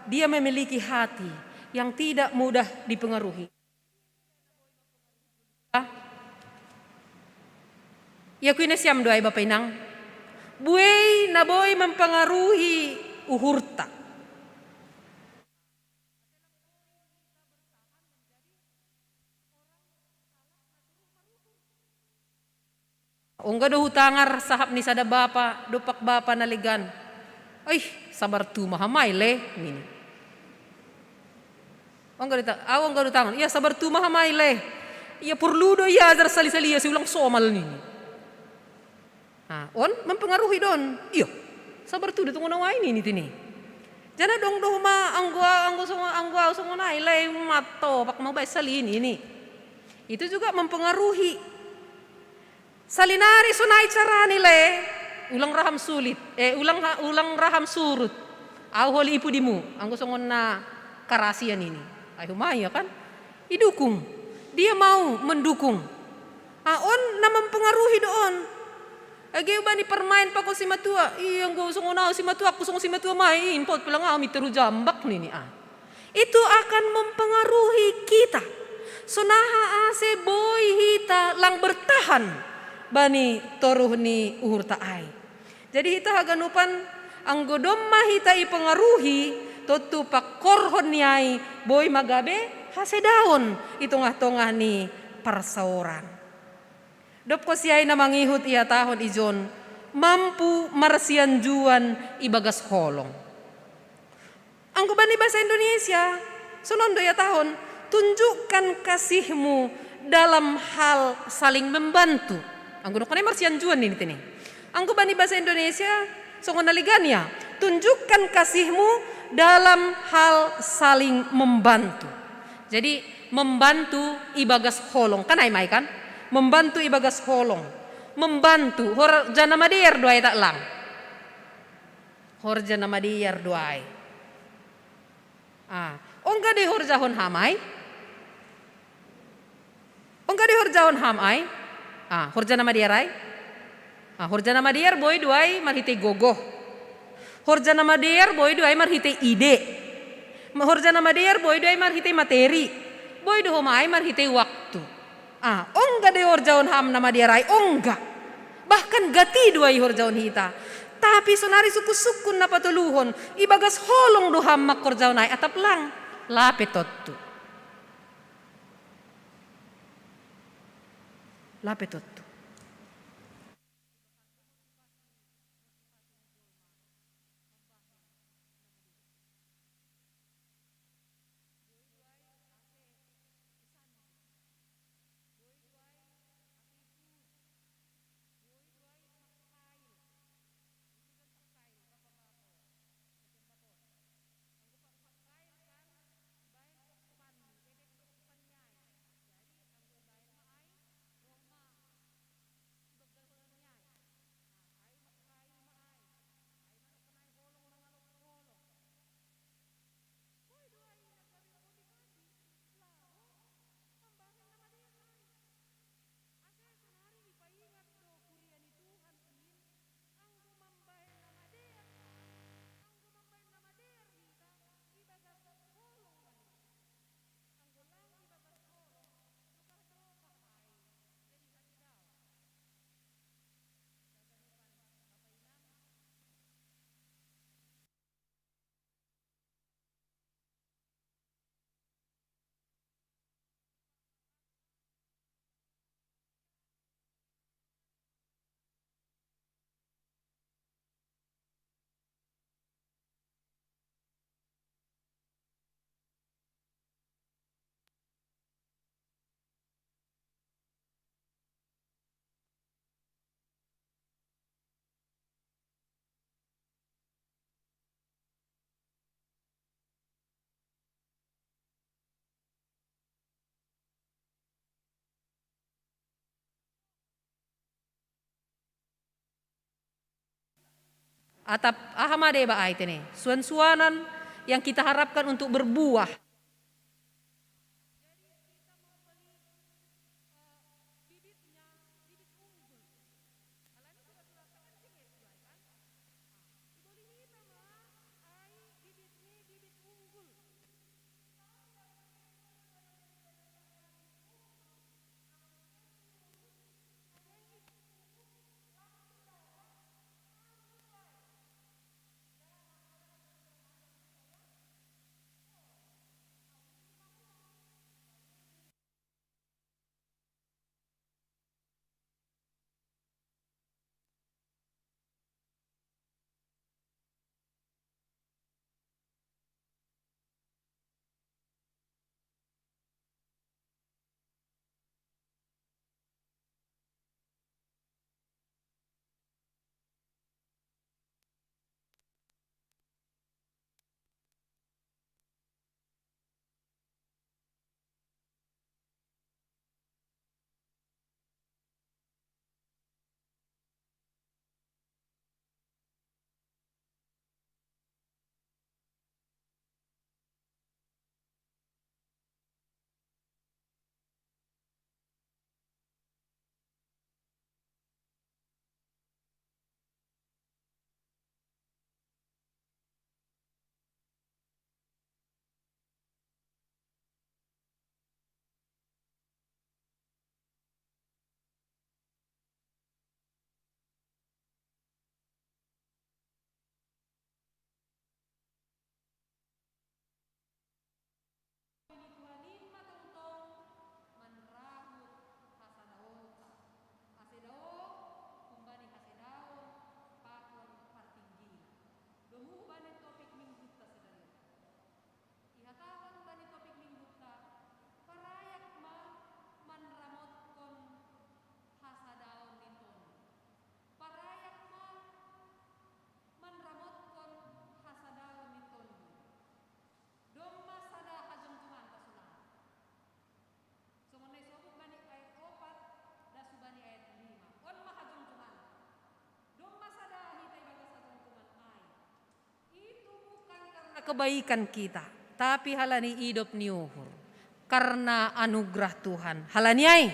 Dia memiliki hati yang tidak mudah dipengaruhi. Ia kuine siam do ai bapa inang. Buei na boi mempengaruhi uhurta. Ongga do hutangar sahap ni sada bapa, dompak bapa na legan. "Aih, sabar tu ma hamai le," nini. Ongga do ta-, au ongga do tangar. "Ia sabar tu ma hamai le. Ia porlu do ia ajar sali-sali ia si ulang somal," nini. Ah, on mempengaruhi don. "Iyo, sabar tu do tu ngona wai," nini tini. Jana dong doh ma anggo, anggo songo, anggo au songo nai le mato pak mau bae sali nini. Itu juga mempengaruhi. Salinari sonai carani le, ulang raham sulit, eh, ulang ha-, ulang raham surut. Au holi ipudimu, anggo songon na karasian ini. Ai humai ya kan? Idukung. Dia mau mendukung. Ah, on na mempengaruhi do on. Age ubani permain pako si matua, iya anggo songon au si matua, aku songon si matua mai, impot pelang au miteru jambak nini ah. Itu akan mempengaruhi kita. Sonaha ase boi hita lang bertahan bani toruh ni uhurta ai. Jadi hita haganupan anggo domma hita ipengaruhi, tontu pangkorhon ni ai boi magabe hasedaon i tongah-tongah ni parsaoran. Dobko si ai na mangihut ihatahon ijon, mampu marsianjuan ibagas holong. Anggo bani bahasa Indonesia, sonon do ihatahon, tunjukkan kasihmu dalam hal saling membantu. Anggo dohot marsianjuan nini tene. Anggo bani bahasa Indonesia, songon na legan ia, tunjukkan kasihmu dalam hal saling membantu. Jadi, membantu ibagas holong. Kan ai mai kan? Membantu ibagas holong. Membantu, horja na madear do ai tak lang. Horja na madear do ai. Ah, ongga do ihorjahon ham ai? Ongga do ihorjahon ham ai? Ah, horja na madear ai? Ah, horja na madear boi do ai marhitei gogoh. Horja na madear boi do ai marhitei ide. Ma-, horja na madear boi do ai marhitei materi. Boi do homa ai marhitei waktu. Ah, ongga do ihorjahon ham na madear ai, ongga. Bahkan gati do ai ihorjahon hita. Tapi sonari sungkun-sungkun na patoluhon, ibagas holong do ham mangkorjahon ai, atap lang, lape tontu. Lape tontu. Atap aha ma deba ai tene, suan-suanan yang kita harapkan untuk berbuah. Ini Tuhan in ma tongtong manrahut hasadaonta. Ase dao humbani hasadaon pakon partinggian. Domu humbani topik minggunta sadari. Ihatahon humbani topik minggunta, parayak ma manramotkon hasadaon ni Tondu. Parayak ma manramotkon hasadaon ni Tondu. Domma sada hajongjonganta sonang. Songon na isobut bani ayat opat, das hubani ayat lima. On ma hajongjonganta. Domma sada hita ibagas hajongjongan ai. Itu bukan karena kebaikan kita, tapi halani idop ni uhur. Karena anugerah Tuhan. Halani ai,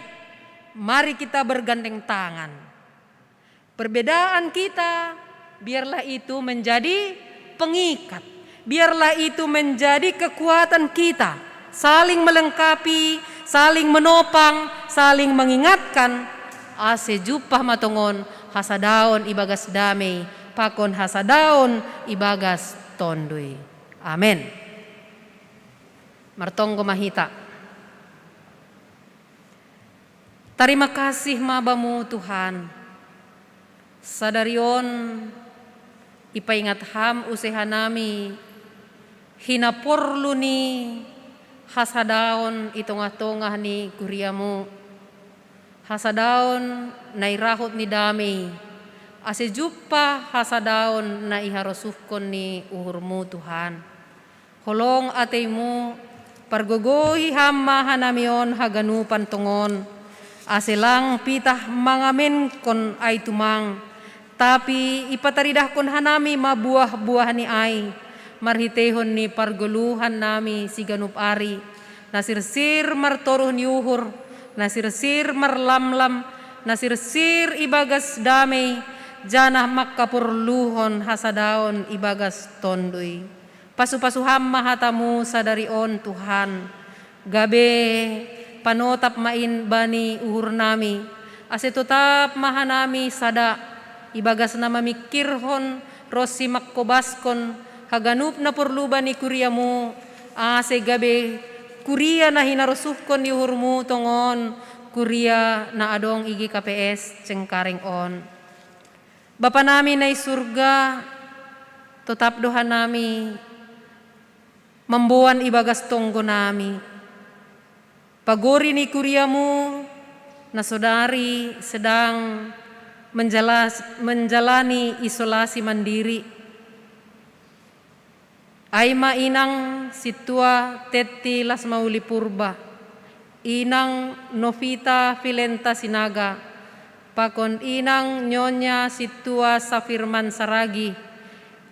mari kita bergandeng tangan. Perbedaan kita, biarlah itu menjadi pengikat. Biarlah itu menjadi kekuatan kita. Saling melengkapi, saling menopang, saling mengingatkan. Ase jumpah ma tongon hasadaon ibagas damei, pakon hasadaon ibagas Tonduy. Amen. Martonggo ma hita. Tarima kasih ma Bamu Tuhan. Sadari on ipaingat Ham use hanami hinaporlu ni hasadaon i tongah-tongah ni kuriamu. Hasadaon na i rahut ni damei, ase jumpah hasadaon na i harosuhkon ni uhurmu Tuhan. Holong ateimu, pargogohi Ham ma hanami on haganupan tongon, ase lang pitah mangamenkon ai tumang, tapi ipataridahkon hanami ma buah-buah ni ai, marhiteihon ni pargoluhan nami siganup ari, na sirsir martoruh ni uhur, na sirsir marlamlam, na sirsir ibagas damei, janah mangkaporluhon hasadaon ibagas Tonduy. Pasu-pasu Ham ma hatamu sadari on Tuhan, gabe panotap ma in bani uhurnami, ase totap ma hanami sada ibagas na mamingkirhon ronsi mangkobaskon haganup na porlu bani kuriamu, ase gabe kuria na hinarosuhkon ni uhurmu tongon, kuria na adong i G K P S Cengkareng on. Bapa nami na i surga, totap do hanami mamboan ibagas tonggo nami pagori ni kuriamu na sodari sedang menjalas- menjalani isolasi mandiri. Ai ma inang sintua Tetti Lasmauli Purba, inang Novita Filenta Sinaga, pakon inang Nyonya sintua Safirman Saragi,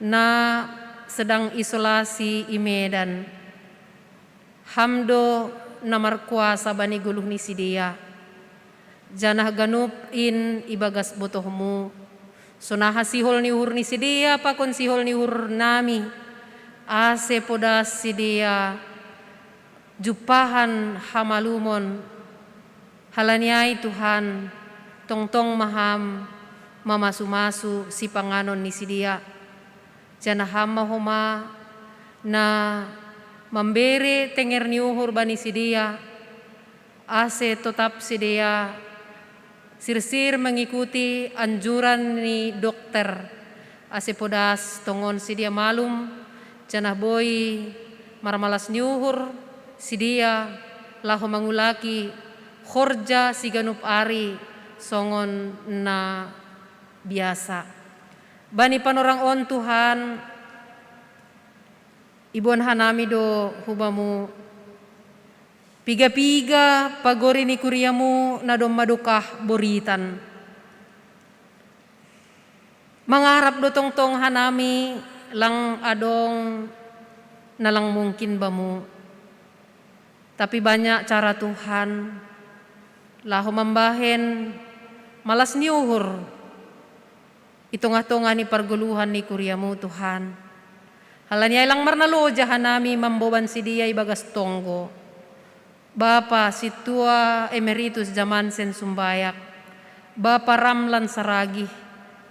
na sedang isolasi i Medan. Ham do na markuasa bani goluh ni sidea, janah ganup in ibagas botohmu, sonaha sihol ni uhur ni sidea pakon sihol ni uhur nami, ase podas sidea jumpahan hamalumon. Halani ai Tuhan, tongtong ma Ham mamasu-masu sipanganon ni sidea, janah Ham ma homa na mambere tenger ni uhur bani sidea, ase totap sidea sirsir mengikuti anjuran ni dokter, ase podas tongon sidea malum, janah boi marmalas ni uhur sidea laho mangulaki horja siganup ari songon na biasa. Bani panorang on Tuhan, iboan hanami do hu Bamu piga-piga pagori ni kuriamu na domma dokah boritan. Mangarap do tongtong hanami, lang adong na lang mungkin Bamu. Tapi banyak cara Tuhan laho mambahen malas ni uhur i tongah-tongah ni pargoluhan ni kuriamu Tuhan. Halani ai lang marnaloja hanami mamboban sidea ibagas tonggo. Bapa Sintua Emeritus Jamansen Sumbayak, Bapa Ramlan Saragih,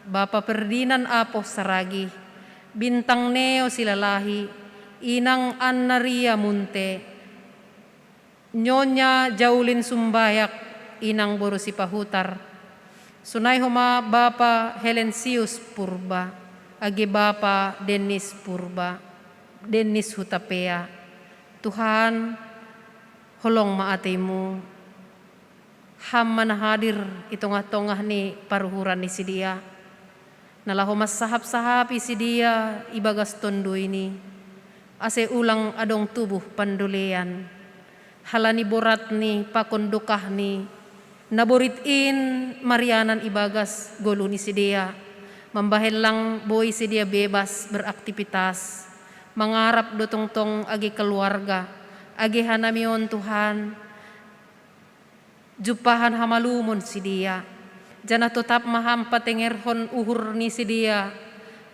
Bapa Ferdinand Apoh Saragih, Bintang Neo Silalahi, Inang Anna Ria Munte, Nyonya Jaulin Sumbayak, Inang boru Sipahutar, sonai homa Bapa Helensius Purba, age Bapa Dennis Purba, Dennis Hutapea. Tuhan, holong ma ateimu, Ham ma na hadir i tongah-tongah ni paruhuran ni sidea, na laho mansahap-sahapi sidea ibagas tonduini, ase ulang adong tubuh pandolean. Halani boratni pakon dokahni, na borit in marianan ibagas goluh ni sidea, mambahen lang boi sidea bebas beraktivitas, mangarap do tongtong age keluarga, age hanami on Tuhan, jumpahan hamalumon sidea, janah totap ma Ham patengerhon uhur ni sidea,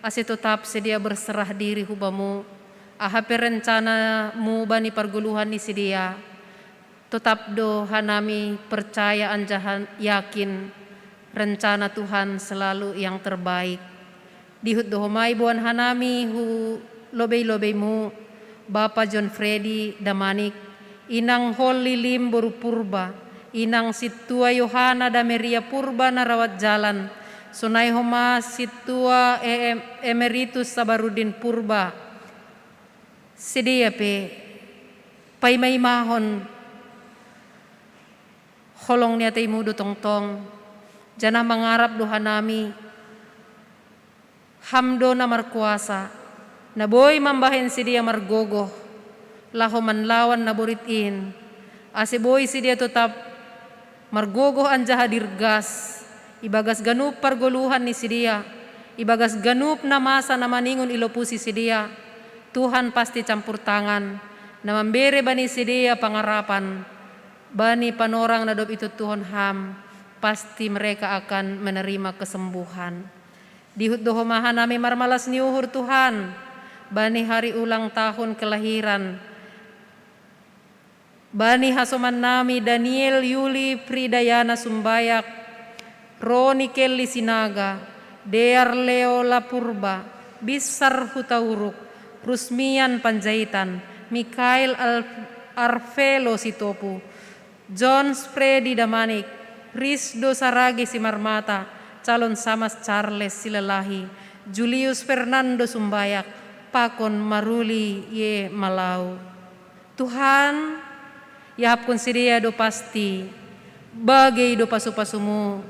ase totap sidea berserah diri hu Bamu, aha pe rencanamu bani pargoluhan ni sidea. Totap do hanami percaya anjaha yakin rencana Tuhan selalu yang terbaik. Dihut do homa iboan hanami hu lobei-lobeimu, Bapa John Freddy Damanik, Inang Holly Lim boru Purba, Inang Sintua Yohana Dameria Purba na rawat jalan, sonai homa Sintua E M Emeritus Sabarudin Purba. Sidea pe paima-imahon holong ni ateimu do tongtong, janah mangarap do hanami, Ham do na markuasa, na boi mambahen sidea margogoh laho manlawan na borit in, ase boi sidea totap margogoh anjaha dirgas ibagas ganup pargoluhan ni sidea, ibagas ganup na masa na maningon ilopusi sidea. Tuhan pasti campur tangan, na mambere bani sidea pangarapan, bani panorang na dob ituntuhon Ham, pasti mereka akan menerima kesembuhan. Dihut do homa hanami marmalas ni uhur Tuhan, bani hari ulang tahun kelahiran, bani hasomannami Daniel Yuli Fridayana Sumbayak, Roni Kelly Sinaga, Dear Leo Lapurba, Bisar Hutauruk, Rusmian Panjaitan, Mikael Al-, Arvelo Sitopu, John Freddy Damanik, Risdo Saragi Simarmata, Calon Samas Charles Silalahi, Julius Fernando Sumbayak, pakon Maruli Ye Malau. Tuhan, iahapkon sidea do pasti bagei do pasu-pasumu,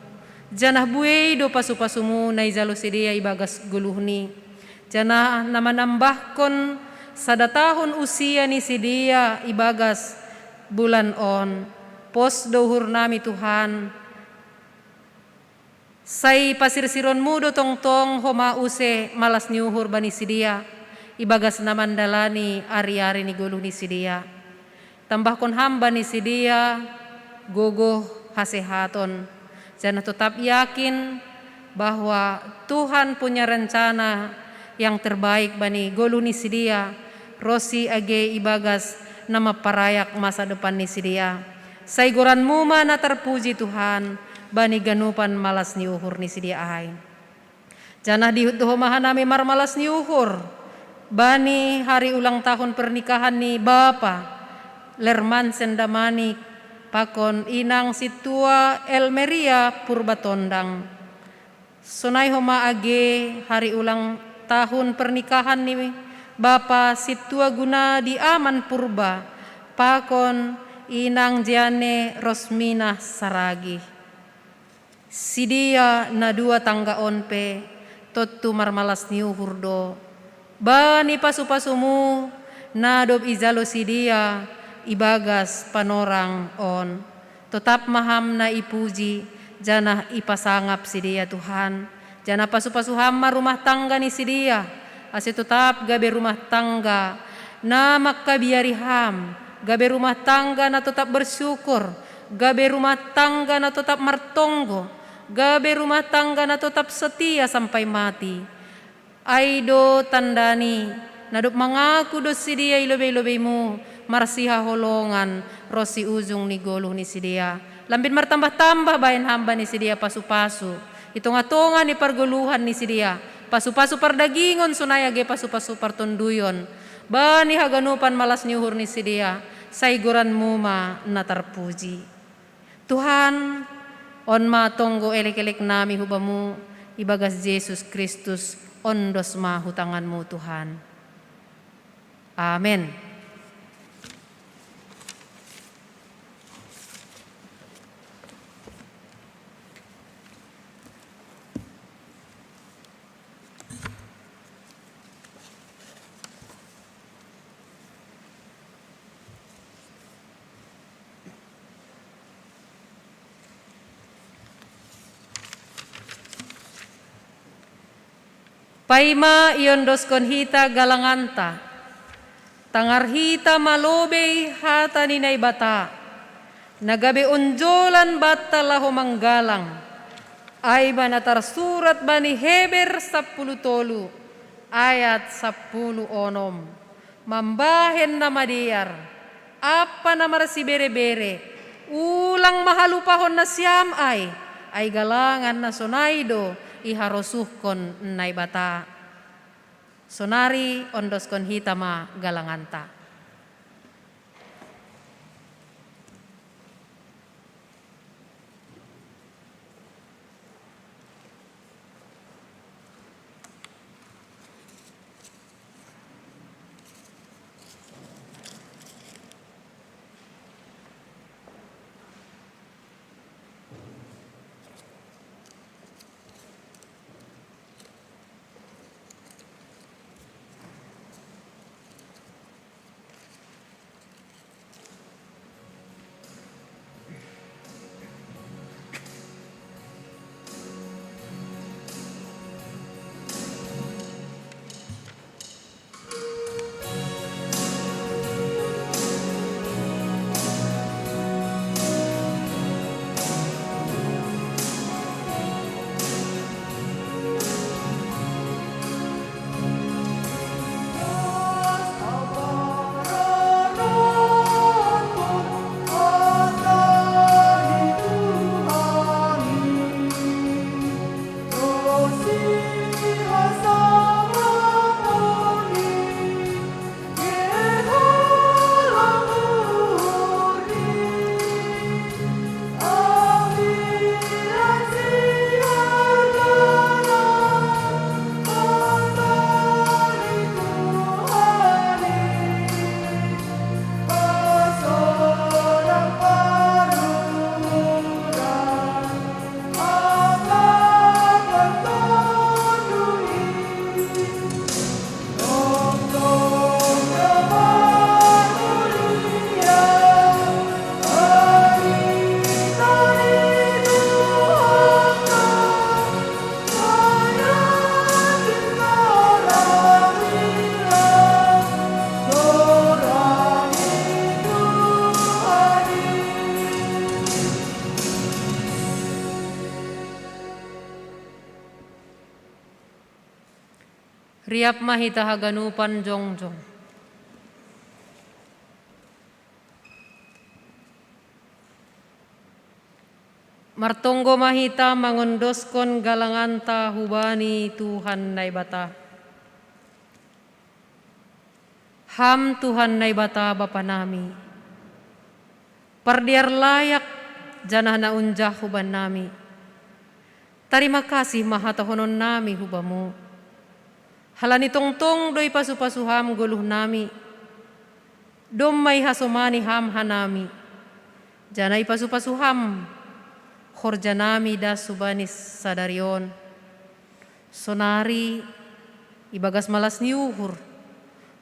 janah buei do pasu-pasumu na ijalo sidea ibagas goluhni, janah na manambahkon sada tahun usia ni sidea ibagas bulan on. Pos do uhurnami Tuhan, Sai pasirsironmu do tongtong homa use malas ni uhur bani sidea, ibagas na mandalani ari-ari ni goluh ni sidea. Tambahkon ham bani sidea gogoh hasehaton, janah totap yakin bahwa Tuhan punya rencana yang terbaik bani goluh ni sidea, ronsi age ibagas na mamparayak masa depan ni sidea. Sai goranmu ma na tarpuji Tuhan, bani ganupan malas ni uhur ni sidea ai. Janah dihut do homa hanami marmalas ni uhur, bani hari ulang tahun pernikahan ni Bapa Lermansen Damanik pakon inang sintua Elmeria Purbatondang. Sonai homa age hari ulang tahun pernikahan ni Bapa sintua Gunadi Aman Purba pakon inang Jeanne Rosminah Saragih. Sidea na dua tangga on pe tontu marmalas ni uhur do, bani pasu-pasumu na dob ijalo sidea ibagas panorang on. Totap ma ham na ipuji, janah ipasangap sidea Tuhan, janah pasu-pasu ham ma rumah tangga ni sidea, ase totap gabe rumah tangga na mangkabiari ham, gabe rumah tangga na totap bersyukur, gabe rumah tangga na totap martonggo, gabe rumah tangga na totap setia sampai mati. Ai do tandani, na dob mangaku do sidea i lobei-lobeimu marsihaholongan ronsi ujung ni goluh ni sidea. Lambin martambah-tambah bahen ham bani sidea pasu-pasu i tongah-tongah ni pargoluhan ni sidea, pasu-pasu pardagingon sonai age pasu-pasu partonduyon, bani haganupan malas ni uhur ni sidea, sai goranmu ma na tarpuji. Tuhan, on ma tonggo elek-elek nami hu Bamu, ibagas Jesus Kristus, ondos ma hu tanganmu Tuhan. Amen. Paima iondoskon hita galanganta, tangar hita ma lobei hata ni Naibata, na gabe onjolan banta laho manggalang, ai ma na tarsurat bani Heber sampulu tolu ayat sampulu onom. Mambahen na madear, ampa na marsibere-bere, ulang ma halupahon nasiam ai, ai galangan na sonai do iharosuhkon Naibata. Sonari ondoskon hita ma galanganta. Riap ma hita haganupan jongjong. Martonggo ma hita mangondoskon galanganta hubani Tuhan Naibata. Ham Tuhan Naibata Bapanami, pardear layak janah na unjah hubannami. Tarima kasih ma hatahononnami hu Bamu. Halani tongtong do ipasu-pasu Ham goluhnami. Domma ihasomani Ham hanami, janah ipasu-pasu Ham horjanami das hubani sadari on. Sonari, ibagas malas ni uhur,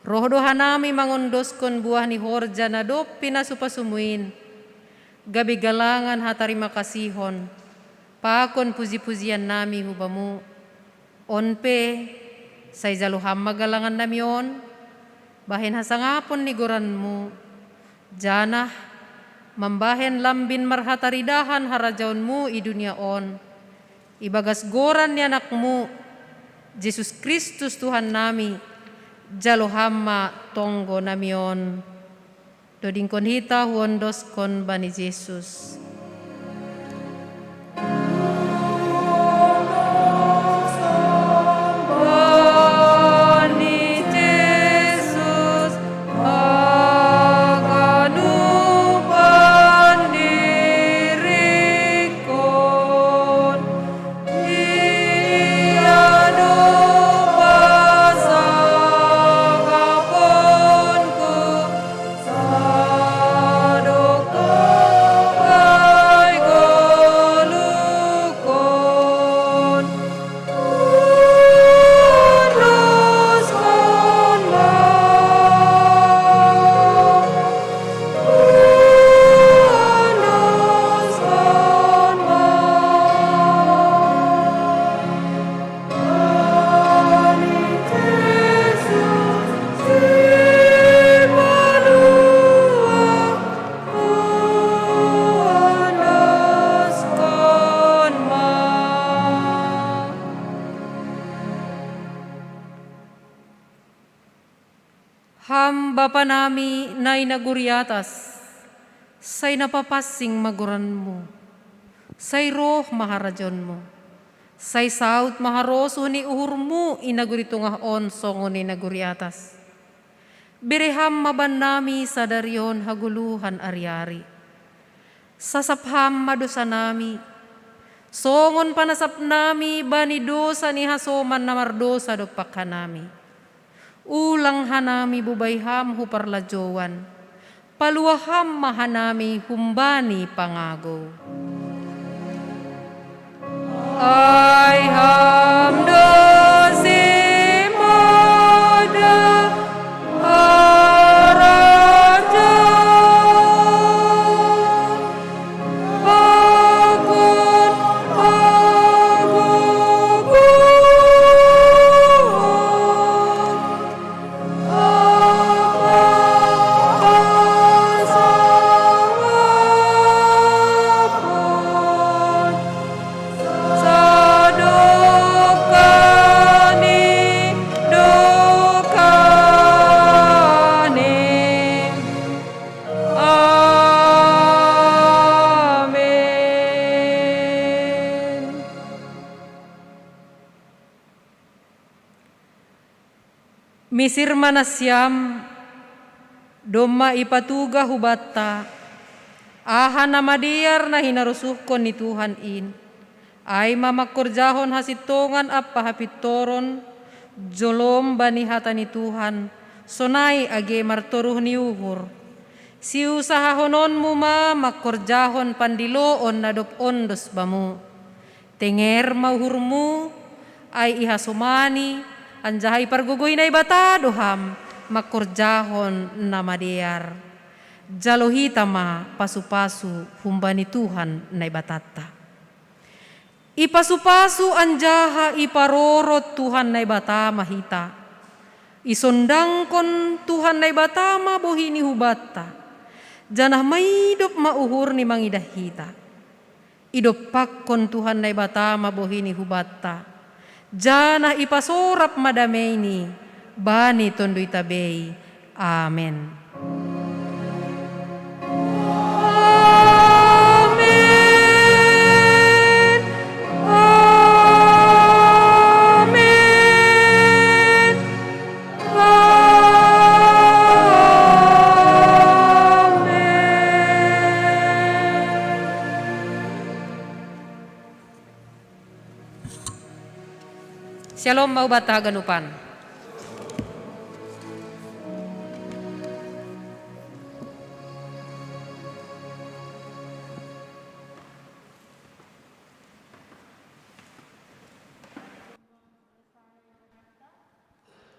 roh do hanami mangondoskon buah ni horja na dob pinasu-pasumu in, gabe galangan hatarima kasihon pakon puji-pujiannami hu Bamu. On pe, sai jalo Ham ma galangannami on, bahen hasangapon ni goranMu, janah mambahen lambin marhataridahan harajaonMu i dunia on, ibagas goran ni AnakMu, Jesus Kristus Tuhannami, jalo Ham ma tonggonami on. Dodingkon hita huondoskon bani Jesus. Bani Jesus, haganupan dirikkon, Ia do pasangaponku, sadok tonggai goluhkon. Huondoskon ma, huondoskon ma. Ham Bapa nami na i nagori atas, sai na papansing ma goranMu, sai roh ma harajaonMu, sai saud ma harosuh ni uhurMu i nagori tongah on songon i nagori atas. Bere Ham ma bannami sadari on hagoluhan ari-ari. Sasap Ham ma dosanami, songon panasapnami bani dosa ni hasoman na mardosa dompak hanami. Ulang hanami bubai Ham hu parlajouan, paluah Ham ma hanami humbani pangagou. Ai Ham do simada harajaon, pakon hagogoon, Misir ma nasiam, domma ipatugah hubanta aha na madear na hinarosuhkon ni Tuhan in, ai ma mangkorjahon hasintongan ampa hapintoron, jolom bani hata ni Tuhan, sonai age martoruh ni uhur. Siusahahononmu ma mangkorjahon pandiloon na dob ondos bamu. Tenger ma uhurmu, ai ihasomani, anjaha ipargogohi Naibata do ham mangkorjahon na madear. Jalo hita ma pasu-pasu humbani Tuhan Naibatanta. Ipasu-pasu anjaha iparorot Tuhan Naibata ma hita. Isondangkon Tuhan Naibata ma bohi ni hubanta, janah maidop ma uhurni mangidah hita. Idompakkon Tuhan Naibata ma bohi ni hubanta, Janah ipasorap ma dameini bani Tonduy tabei. Amen. Amen. Amen. Amen. Syalom, maubat haganupan.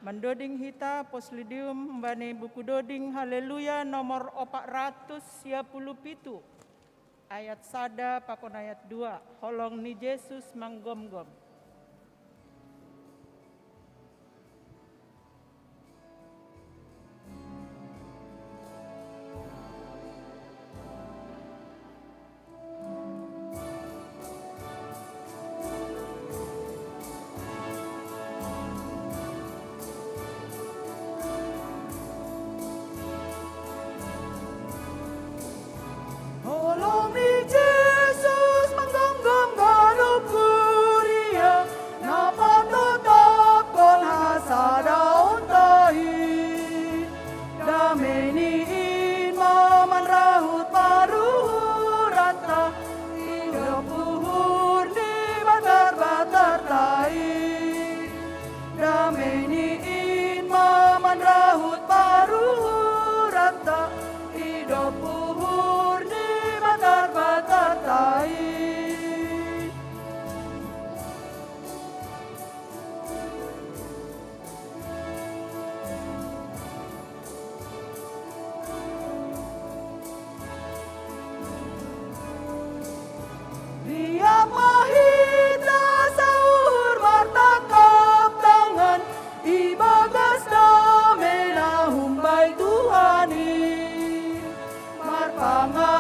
Mandoding hita Poslidium bani buku doding Haleluya nomor opat ratus sia puluh pitu, ayat sada pakon ayat dua, holong ni Jesus manggomgom. Holong ni Jesus manggomgom ganup kuria, na patotopkon hasadaon tai. Dameini in ma manrahut paruhuranta, idop uhur ni batarbatar tai. Dameini in ma manrahut paruhuranta, idop uhur ni batarbatar tai. Liat ma hita sauhur martangkap tangan, ibagas dame na humbai Tuhan i. Marpanga